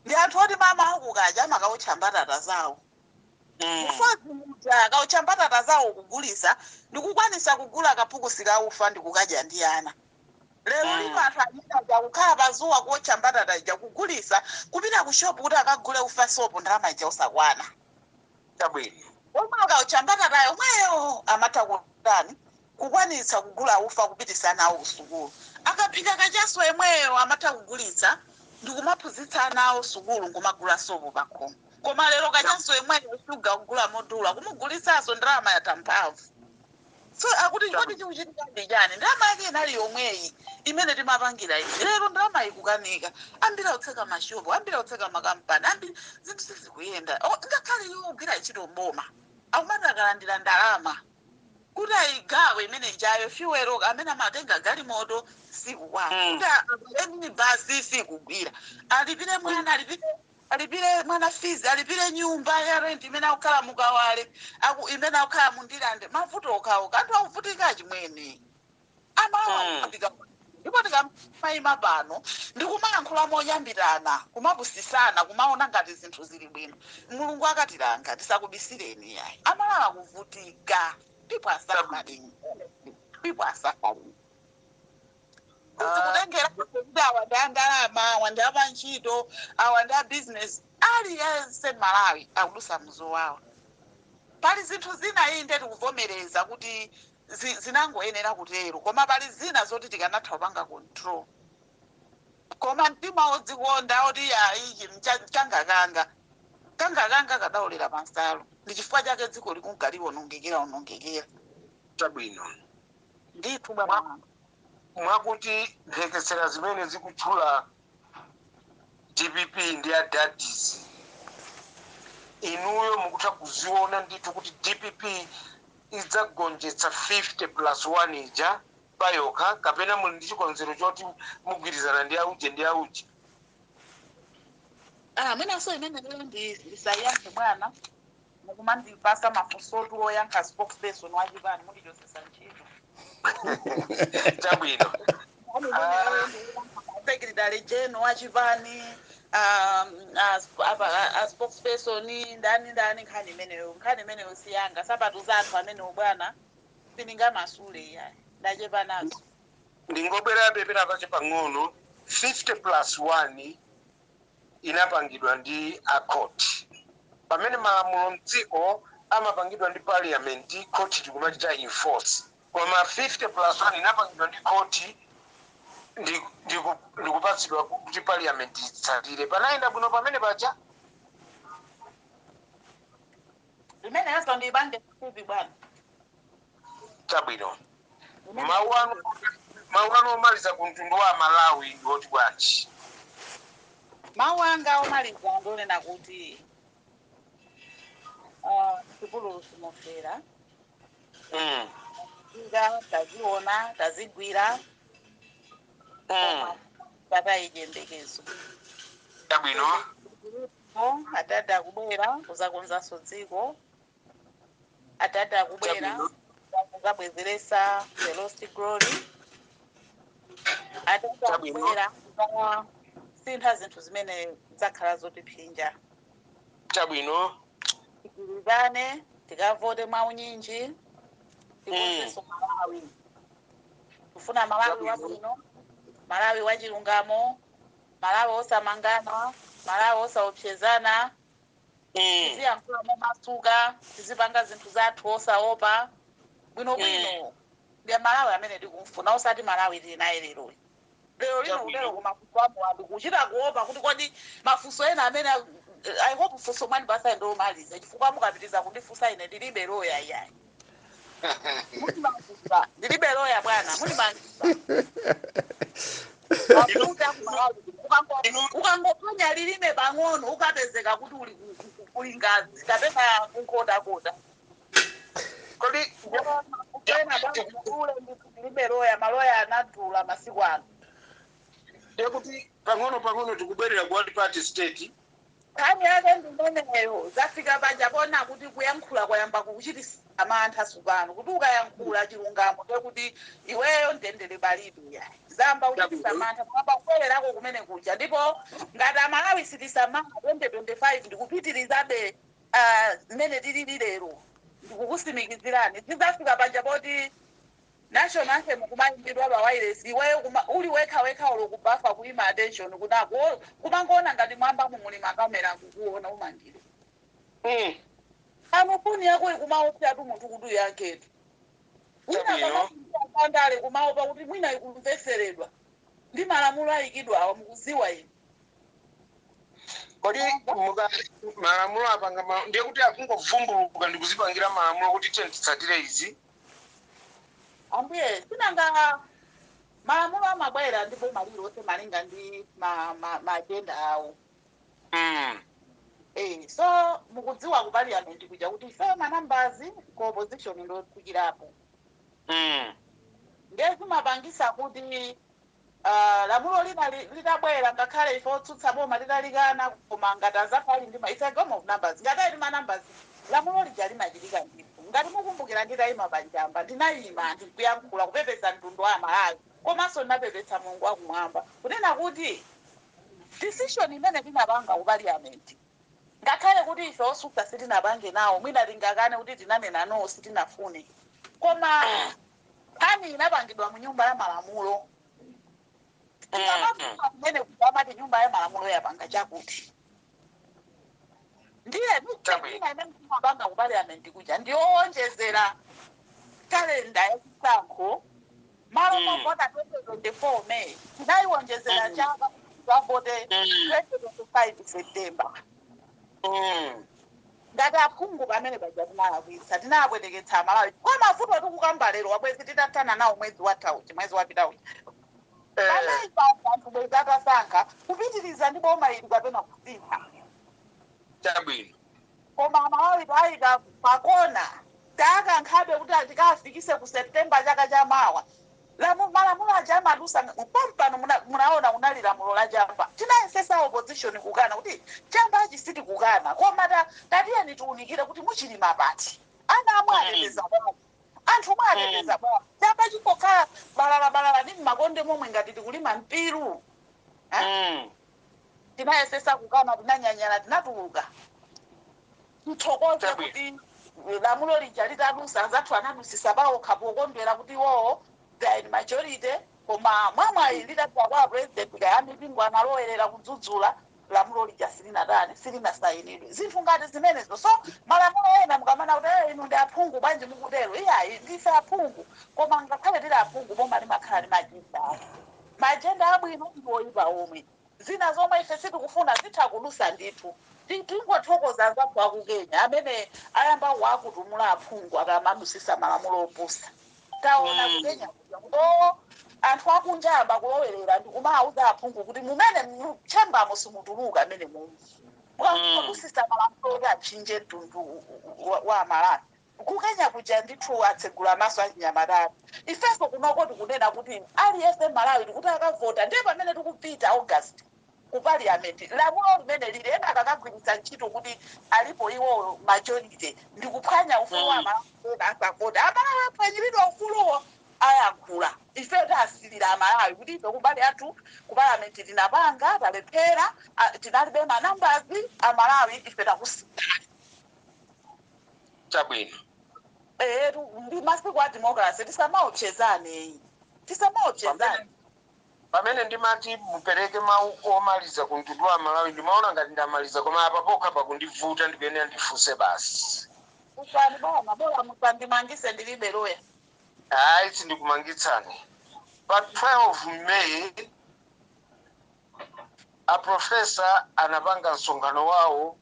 ndi anthu oti mama akukacha amakaucha mbatata zawo, mufazi muja akaucha mbatata zawo kugulisa ndikukwanisa kugula kaphukusi kaufa ndikukadya ndi ana. Lero lino anthu amene aja kukhala pazuwa kuotcha mbatata ija kugulisa, kupita ku shopu kuti akagule ufa, sopo, ndalama ija usakwana. Omwe akaucha mbatatayo omweyo amatha kutani. Kukwanitsa kugula ufa kupitisa nawo kusukulu. Akaphika kachaso yemweyo amatha kugulitsa ndikumaphunzitsa ana awo sukulu, nkumagula sopo pakhomo. Koma lero kachaso yemweyo, shuga kugula modula, kumugulitsanso, ndalama yatha mphamvu. So akuti kodi chikuchitika ndi chani? Ndalama yake inali yomweyi imene timapangira izi, lero ndalama ikukanika. Ambiri akutseka mashopo, ambiri akutseka makampani, ambiri zinthu sizikuyenda. Ngakhale iwo kugwira ntchito mboma akumati akalandira ndalama kuti ayigawe imene ijayo, fuel amene amatenga galimoto sikukwana, kuti akwere basi sikugwira, alipire mwana, alipire mwana fees, alipire nyumba ya rent imene akukhala mukawale, imene akukhala mundilande. Mavuto okhaokha, anthu akuvutika chimwene, amawakuvutika. Ndipo tikamayima pano ndikumayankhula moyambirana, kumapusisana, kumaona ngati zinthu zili bwino, Mulungu akatilanga. Tisakubisireni yayi, Amalawa akuvutika. People are suffering, people are suffering. Kuti kutengera kuti awa ndi andalama, awa ndi apantchito, awa ndi a business, aliyense Malawi akudusa mzowawa. Pali zinthu zina inde tikuvomereza kuti zinangoyenera kutero, koma pali zina zoti tikanatha kupanga control, koma mtima wodzikonda oti ichi changakanga kangakanga kadaolera pansalo. Ndi chifukwa chake dziko likunka liwonongekera onongekera. Chabwino. Ndithu, bwana wanga. Mwakuti mphekesera zimene zikutchula DPP ndi adadis, inuyo mukutha kuziona ndithu kuti DPP idzagonjetsa 50 plus 1 ija payokha, kapena muli ndi chikonzero choti mugwirizana ndi auje ndi auje? Ah, mwinanso imeneyo ndisayankhe bwana, mukumandipasa mafunsotu oyankha spokesperson wachipani, mundichosesa ntchito. Chabwino. Secretary general wachipani, a spokesperson ndani ndani, nkhani imeneyo, nkhani imeneyo siyanga. Sapatu zathu amenewo bwana, siningamasule iyayi, ndachepa nazo. Ndingobwerabe pena pache pang'ono. 50 plus 1 inapangidwa ndi a court, pamene malamulo mdziko amapangidwa ndi parliament, court tikumachita enforce. Koma 50 plus 1 inapangidwa ndi court ndikupatsidwa kuti parliament itsatire. Panayenda bwino pamene paja? Imeneyonso ndiyipange fupi, bwana. Chabwino. Mawu anu omaliza ku mtundu wa Malawi ndi oti bwanji? Mawu anga omaliza ndionena kuti chipululu simofera. Nga taziona, tazigwira, tatayi chiyembekezo. Chabwino. Atati akubwera kuzakonzanso dziko, atati akubwera kuzabwezeresa the lost glory, atati akubwera kuzasintha zinthu zimene zakhala zotiphinja. Chabwino. Tigwirizane, tikavote mwaunyinji, tikonzenso Malawi. Kufuna Malawi wabwino, Malawi wachilungamo, Malawi osamangana, Malawi osaopsezana. Tiziyankhula momasuka, tizipanga zinthu zathu osaopa, bwinobwino. Ndiye Malawi amene tikumfuna, osati Malawi tili naye leroyi, lero lino. Kutero kumafunso amu kuchita kuopa kuti kodi mafunso ena amene, I hope funso mwandipasa ndiomaliza, chifukwa mukapitiza kundifunsa ine ndilibe loya iyayi. Mulimangisa, ndilibe loya bwana, mulimangisa. Mafuta ku Malawi, ukangoponya lilime pang'ono, ukapezeka kuti uli kuli ngazi kapena kunkhotakota. Kodi Ena bwana, ndilibe loya, maloya anadula masiku ano. Ndekuti pang'ono pang'ono tikubwerera ku one party state? Nkhani yake ndimeneyo. Zafika panja pona kuti kuyankhula kwayamba kukuchitisa mantha sukano, kuti ukayankhula chilungamo ndekuti iweyo mtendere palibe. Yayi, zamba kuchitisa mantha, kuyamba kubwererako kumene kuja. Ndipo ngati Amalawi sitisamala, 2025 ndikupitirizabe mmene tilili lero, ndikukusimikizirani zizafika panja poti national anthem kumayimbidwa pa wireless, iweyo uli wekha wekha, ulo kubafa kuima attention kunako, kumangoona ngati mwamba muli makamera kukuona, umangire. Pano foni yako ikumaopsatu munthu kuti uyankhetu. Wina Chabwino. Andale kumaopa kuti mwina ikumveseredwa ndi malamulo ayikidwa awa, mukuziwa inu. Kodi malamulo apanga ndiye kuti akungovumbuluka ndikuzipangira malamulo kuti tiye titsatire izi? Ambuye, sinanga malamulo amabwera ndipo malilonse malinga ndi ma agenda awo. So mukudziwa ku parliament kuja kuti ife ma numbers ku opposition ndokuchirapo. Ndiye zimapangisa kuti lamulo lina litabwera, ngakhale ife otsutsa boma litalikana, koma ngati azakhali ndi it's a game of numbers, ngati ali ma numbers, lamulo lija limachitika ndithu. Ngati mukumbukira, nditayima panjamba, ndinayima ndikuyankhula kupepesa mtundu wa Amalawi, komanso ndinapepesa Mulungu wakumwamba, kunena kuti decision imene tinapanga ku parliament, ngakhale kuti ife otsutsa sitinapange nawo, mwina tingakane kuti tinanena no, sitinafune, koma nkhani inapangidwa mu nyumba ya malamulo. Tikamapita kumene kuti amati nyumba ya malamulo yapanga chakuti, ndiye Chabwino. ina imene timapanga ku parliament kuja ndiyowonjezera kalenda yachisankho. Malo movota 2024 May, tinayiwonjezera chaka tavote 2025 September. Ngati aphungu pamene paja tinalakwitsa, tinapweteketsa Amalawi kwa mavuto tikukamba lero, wabwezi titathana nawo mwezi watha uchi, mwezi wapita uchi. Pamene anthu bwezi atasankha kupitiriza ndi boma ili kapena kusintha. Chabwino. Koma Amalawi tayika pakona, takankhabe kuti tikafikise ku September chaka chamawa. Malamulo aja amadusa pompano. Munaona kunali lamulo la chamba, tinayesesa opposition kukana kuti chamba achi kukana, koma tatiyeni tiunikire kuti muchilima pati, ana amwe ateteza bwanji, anthu mwe ateteza bwanji, chamba chingokhala balala ndi mmakonde momwe ngati tikulima mpiru, eh? Tinayesesa kukana, tinanyanyala, tinatuluka. Mthokoze Chabwino. kuti lamulo lija litadusa, anzathu anadusisa pawokha pokondwera kuti iwowo they are in majority, koma mwamwayi litapita kwa president, kaya mipingo analowerera kudzudzula, lamulo lija silinatani, silinasayinidwe. Zinthu ngati zimenezo. So malamulo ena mukamana kuti, "Eh, inu ndi aphungu, bwanji mukutero?" Iyayi, ndife aphungu, koma ngakhale tili aphungu, boma limakhala ndi ma agenda ake, ma agenda abwino ndi oyipa omwe. Zina zomwe ife sitikufuna zitha kudusa ndithu. Tingothokoza anzathu aku Kenya amene ayamba wakutumula aphungu akamadusisa malamulo opusa. Taona ku Kenya kuja o anthu akunja amba kulowerera ndikumawuza aphungu kuti mumene mchambamo simutuluka, amene mumu mukadusisa malamulo oti atchinje mtundu wa Malawi. Kukenya kuja ndithu atsegula maso achinyamatatu. Ifenso kunoko tikunena kuti aliyense Malawi tikuti akavota, ndiye pamene tikupita August ku parliament, lamulo limene lili ena akakagwiritsa ntchito kuti alipo iwo majority ndikuphwanya ufulu wa Malawi ena asavota, Amalawi aphwanyiridwa ufuluwo ayankhula. Ife tasilira Amalawi kuti ife kumbali athu ku parliament tinapanga, talephera, tinalibe ma numbers. Amalawi, ife takusiyani. Chabwino. Etu, ndi masiku a democracy, tisamaopsezane, tisamaopsezane. Pamene ndimati mupereke mawu omaliza ku mtundu wa Malawi, ndimaona ngati ndamaliza, koma apa pokha pakundivuta, ndikuyenera ndifunse basi. Usani bwana, bora musandimangise, ndilibe loya. Hayi, sindikumangitsani. Pa 12 May aprofesa anapanga msonkhano wawo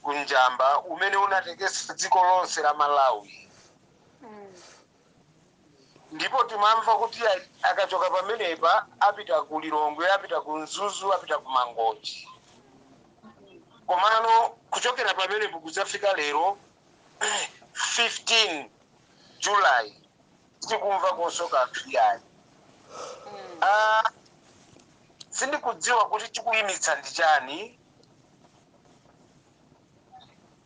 kunjamba umene unatekesa dziko lonse la Malawi, ndipo timamva kuti akachoka pamenepa apita ku Lilongwe, apita ku Mzuzu, apita ku Mangochi. Komano kuchokera pamenepo kudzafika lero 15 July, tikumva konso kanthu yayi. Ah, sindikudziwa kuti chikuyimitsa ndi chani.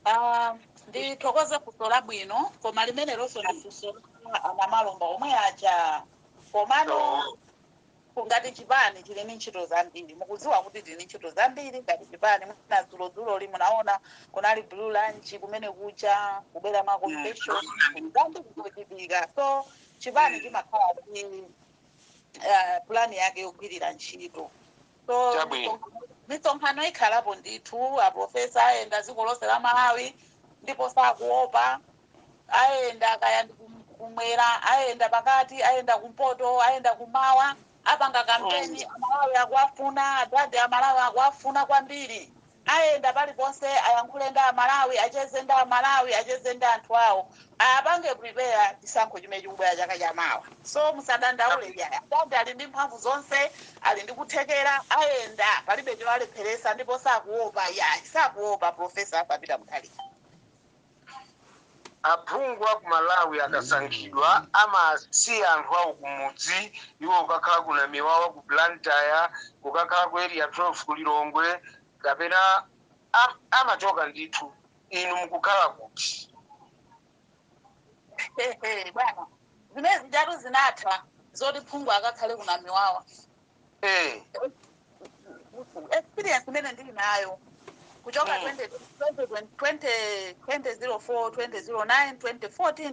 Ah, ndithokoze funso labwino, koma limene lonso ndi funso la anamalomba omwe aja. Komano ngati chipani chili ndi ntchito zambiri, mukudziwa kuti tili ndi ntchito zambiri ngati chipani. Mwina dzulodzulo munaona kunali blue lunch kumene kucha kubwera ma convention zambiri zochitika. So chipani chimakhala ndi plan yake yogwirira ntchito. So Chabwino. misonkhano ikhalapo ndithu. Aprofesa ayenda dziko lonse la Malawi ndipo sakuopa, ayenda kaya ndi Kumwera, ayenda pakati, ayenda kumpoto, ayenda kumawa, apanga kampeni. Amalawi akuwafuna adadi, Amalawi akuwafuna kwambiri. Ayenda paliponse, ayankhule ndi Amalawi, acheze ndi Amalawi, acheze ndi anthu awo, apange prepare chisankho chimene chikubwera chaka chamawa. So musadandaule yaya, adadi ali ndi mphamvu zonse, ali ndi kuthekera, ayenda, palibe chowalepheresa, ndipo sakuopa yayi, sakuopa Professor Arthur Peter Mutharika. Aphungu aku Malawi akasankhidwa amasiya anthu awo kumudzi, iwo kukakhala ku Namiwawa, ku Blantyre, kukakhala ku Area 12 ku Lilongwe, kapena amachoka ndithu. Inu mukukhala kuti? Bwana, zimene zijatu zinatha zoti phungu akakhale kunamiwawa. Experience imene ndili nayo kuchoka 20, 20, 2004, 2009, 2014,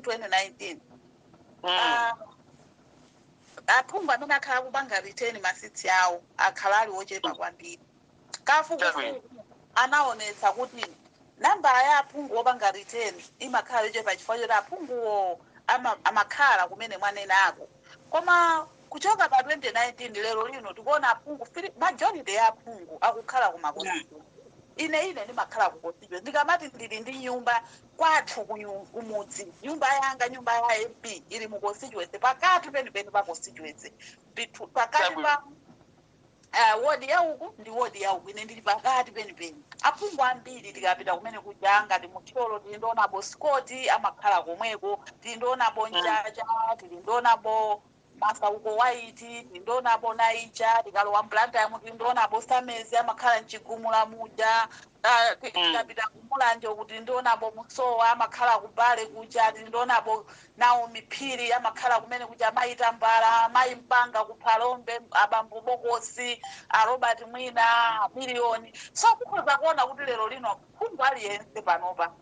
2019, aphungu amene akhala kupanga retain ma seats awo akhala ali ochepa kwambiri. Kafukufuku anaonetsa kuti nambala ya aphungu opanga retain imakhala yochepa chifukwa choti aphunguwo amakhala kumene mwanenako. Koma kuchoka pa 2019, lero lino tikuona aphungu majority ya aphungu akukhala ku maconstituency. Ine ndimakhala ku constituency. Ndikamati ndili ndi nyumba kwathu kumudzi, nyumba yanga, nyumba ya MP ili mu constituency, pakati penipeni pa constituency, pakati pa wodi yauku ndi wodi yauku, ine ndili pakati penipeni. Aphungu ambiri tikapita kumene kuja, ngati muThyolo, tili ndionabo Scott amakhala komweko, tili ndionabo Njaja, tili ndionabo Masauko White, tili ndionabo Naicha. Tikalowa mBlantyre tili ndionabo Samezi, amakhala mchigumula muja. Tikapita kuMulanje uku tili ndionabo Musowa, amakhala kubale kuja. Tili ndionabo Naomi Phiri, amakhala kumene kuja, mayi Tambala, mayi Mpanga kuPhalombe, abambo Bokosi, a Robert Mwina, Miliyoni. So kukhoza kuona kuti lero lino phungu aliyense panopa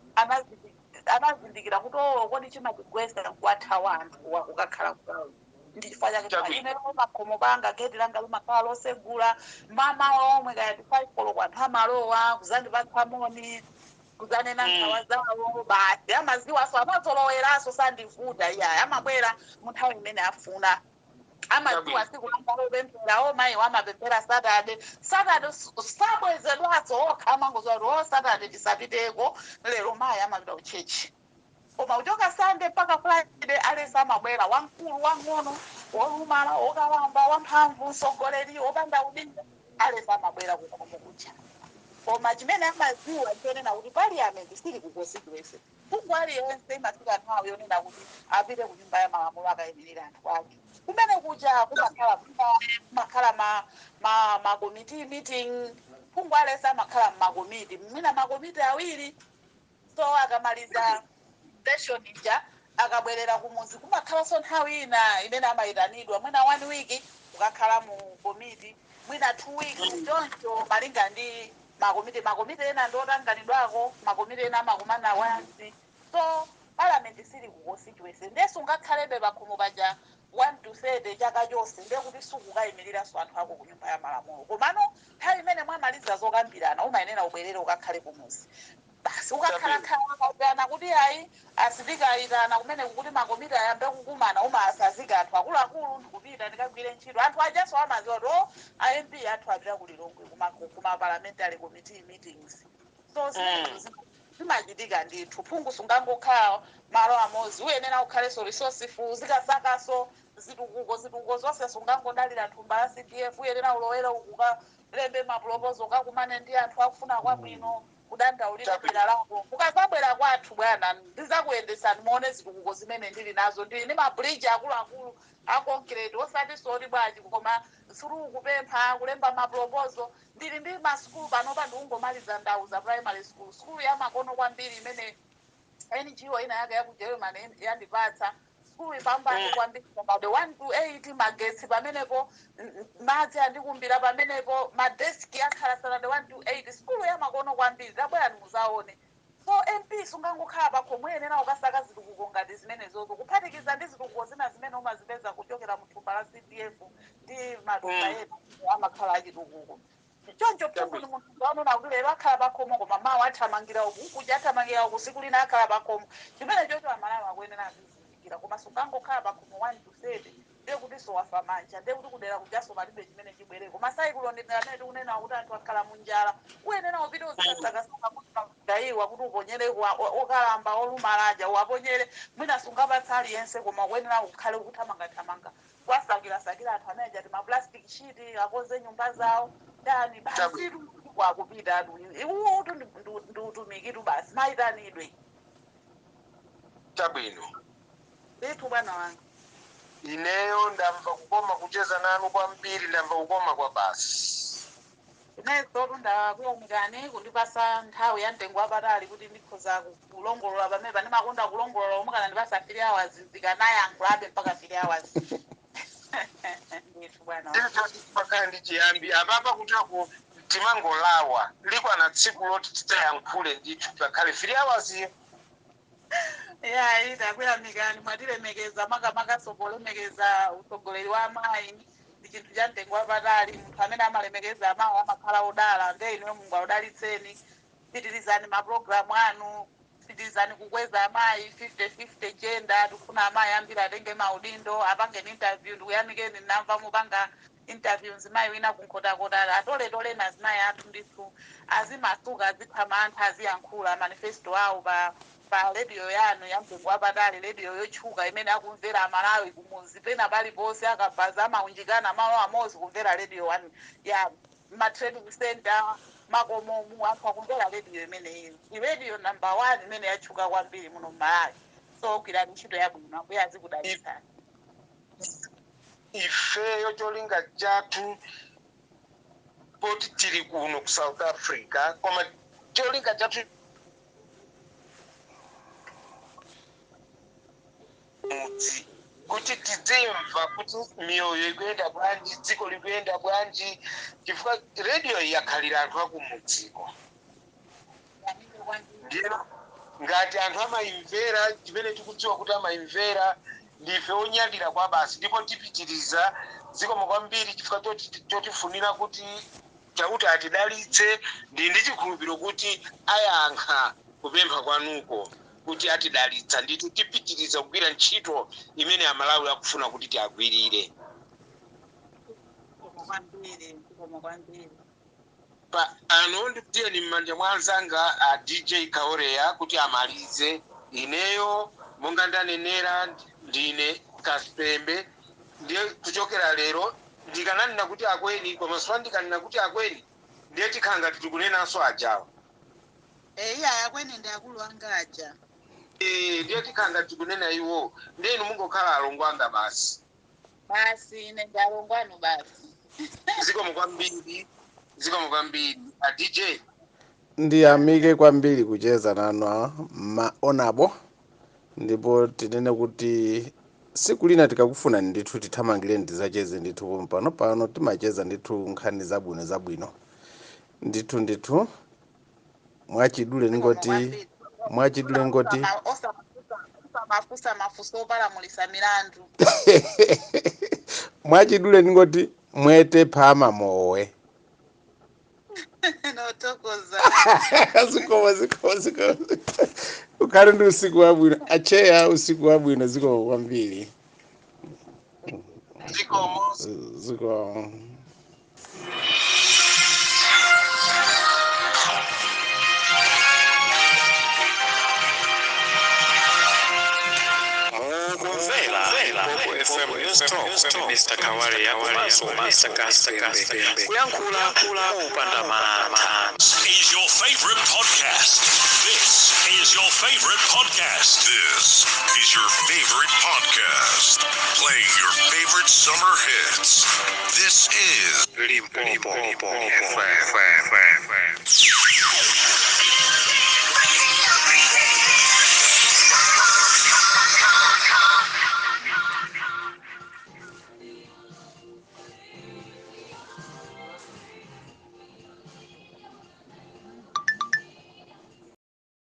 anazindikira kuti oh, kodi chimatigwesa kuwathawa anthu kukakhala kutawo ndi chifukwa chake Chabwino. ine pakhomo panga geti langa limakhala losegula mama omwe kaya ti 5 koloko, anthu amalowa kuzandipatsa moni, kuzanena nkhawa zawo basi. Amaziwaso, amazoloweranso, sandivuta iyayi, amabwera mu nthawi imene afuna. Amadziwa siku langa lopemphera, o mayi amapemphera Saturday. Saturday sabwezedwaso okha, amangoziwa kuti o Saturday tisapiteko lero, mayi amapita kuchechi. Koma kuchoka Sunday mpaka Friday alesi amabwera, wamkulu, wang'ono, wolumala, wokalamba, wamphamvu, mtsogoleri, wopanda udindo, alesi amabwera kukhomo kuja. Koma chimene amadziwa chonena kuti parliament sili ku constituency, phungu aliyense imafika nthawi yonena kuti apite ku Nyumba ya Malamulo akayimirira anthu ake. Kumene kuja kumakhala ma committee meeting. Phungu aliyense amakhala mmakomiti, mwina makomiti awiri. So akamaliza session ija, akabwerera kumuzi, kumakhalanso nthawi ina imene amayitanidwa, mwina one week kukakhala mu komiti, mwina 2 weeks, choncho malinga ndi makomiti. Makomiti ena ndi otanganidwako, makomiti ena amakumana once. So parliament sili ku constituency, nde sungakhalebe pakhomo paja 1 to 30 chaka chonse, nde kuti sukukayimiriranso anthu ako ku Nyumba ya Malamulo. Komano nthawi imene mwamaliza zokambirana, umayenera ubwerere ukakhale kumuzi basi. Ukakhalakhala kuti ayi, asipika ayitana kumene kuti makomiti ayambe kukumana, umasazika anthu akuluakulu ndikupita ndikagwire ntchito. Anthu ajaso amaziwa kuti o, a MP athu apita ku Lilongwe kuma parliamentary committee meetings. So zimenezo zimachitika ndithu. Phungu sungangokhala malo amodzi, uyenera ukhalenso resourceful, zikasakaso zitukuko. Zitukuko zonse sungangodalira thumba la CDF, uyenera ulowere ukalembe maproposal, ukakumane ndi anthu akufuna kwabwino, kudandaulira dera lako. Mukazabwera kwathu bwana, ndizakuyendesani muone zitukuko zimene ndili nazo. Ndili ndi mabridge akuluakulu a concrete, osati soti bwanji, koma suri kupempha kulemba maproposal. Ndili ndi masukulu panopa, ndikungomaliza Ndauza Primary School, sukulu ya makono kwambiri imene NGO ina yake yaku Germany yandipatsa. Sukulu ipambane kwambiri, pabade 1 to 8, magetsi pamenepo, madzi andikumbira pamenepo, madeski akhala standard 1 to 8, sukulu ya makono kwambiri. Tabwerani muzaone. So MP sungangokhala pakhomo, uyenera ukasaka zitukuko ngati zimenezozo, kuphatikiza ndi zitukuko zina zimene umazipeza kuchokera muthumba la CDF ndi matumba ena amakhala achitukuko. Choncho phungu ni munthu waonona kuti lero akhala pakhomo, koma mawa athamangira uku, kuja athamangira uku, siku lina akhala pakhomo. Chimene chocho Amalawi akuyenera azizindikira. kuphikira, koma sungangokhala pakhomo 1 to 7, ndiye kuti sowafa manja, ndiye kuti kudera kujaso palibe chimene chibwere. Koma cyclone amene tikunena kuti anthu akhala munjala, uyenera upite uzikasakasaka kuti magayiwa kuti uponyere okalamba olumalaja uwaponyere. Mwina sungapatsa aliyense, koma kuyenera ukhale ukuthamangathamanga kwasakirasakira anthu amene ajati ma plastic sheet akonze nyumba zawo dani basi kwakupita atu iwotu ndi utumikitu basi mayitanidwe. Chabwino. Ndithu bwana wanga. Ineyo ndamva kukoma kucheza nanu kwambiri, ndamva kukoma kwa basi. Inenso ndakuyamikani kundipasa nthawi ya mtengo wapatali kuti ndikhoza kulongolola pamene pandimakonda kulongolola omwe kana ndipasa 3 hours ndikanayankhulabe mpaka 3 hours. Ndithu bwana wanga. Chilichonse chimakhala ndi chiyambi. Apapa kutako timangolawa likwana tsiku loti titayankhule ndithu pakhale 3 hours iyo. Yayi, takuyamikani, mwatilemekeza, makamaka polemekeza utsogoleri wa amayi ndi chinthu cha mtengo wapatali. Munthu amene amalemekeza amayi amakhala odala, nde inuyo Mulungu akudalitseni. Pitirizani mapulogalamu anu, pitirizani kukweza amayi 50-50 gender. Tikufuna amayi ambiri atenge maudindo, apangeni interview. Ndikuyamikeni, ndinamva mupanga interview mzimayi wina kunkhotakota. Atoletole na azimayi athu ndithu azimasuka, azipha mantha, aziyankhula manifesto awo pa rediyo yanu ya mtengo wapatali, rediyo yotchuka imene akumvera Amalawi kumuzi pena paliponse, akabvaza amaunjikana malo amodzi kumvera rediyo one ya ma trading center makomomu, anthu akumvera rediyo imeneyi. Rediyo number one imene yatchuka kwambiri muno mMalawi. So gwirani ntchito yabwino, Ambuye azikudalitsani. Ifeyo cholinga chathu poti tili kuno ku South Africa, koma cholinga chathu mudzi kuti tidzimva kuti miyoyo ikuyenda bwanji, dziko likuyenda bwanji, chifukwa rediyo yakhalira anthu akumudziko. Ndiyeno ngati anthu amayimvera, chimene tikudziwa kuti amayimvera, ndife onyadira kwa basi, ndipo tipitiriza. Zikomo kwambiri chifukwa chotifunira kuti Chauta atidalitse. Ndi chikhulupiriro kuti ayankha kupempha kwanuko kuti atidalitsa ndithu. Tipitiriza kugwira ntchito imene Amalawi akufuna kuti tiagwirire. Zikomo kwambiri, zikomo kwambiri. Pa ano ndikutiyeni m'manja mwa anzanga a DJ Kaoreya kuti amalize. Ineyo monga ndanenera, ndine Kaspembe. Ndiye kuchokera lero ndikananena kuti akweni, koma swa ndikanena kuti akweni ndiye tikhala ngati tikunenanso ajawa. Eya, akweni ndi akulu anga aja. Eh, ndiye tikhala ngati tikunena iwo, ndiye inu mungokhala alongo anga basi. Basi, ine ndi alongo anu basi. Zikomo kwambiri, zikomo kwambiri a DJ. Ndiyamike kwambiri kucheza nanu maonabo, ndipo tinene kuti siku lina tikakufuna ndithu tithamangire ndizacheze ndithu. Pano pano timacheza ndithu nkhani zabwino zabwino ndithu ndithu. Mwachidule ningoti, mwachidule ngoti Osamafusa mafuso opalamulisa milandu. Mwachidule ningoti mwete phama mowe. Notokoza. Zikomo, zikomo, zikomo. Ukhale ndi usiku wabwino acheya, usiku wabwino. Zikomo kwambiri. Zikomo. Zikomo. Mukumvera Limpopo FM News Talk, Mr. Kawale komanso Mr. Kaspembe kuyankhula mopanda mantha. Is your favorite podcast. This is your favorite podcast. This is your favorite podcast. Playing your favorite summer hits. This is Limpopo FM.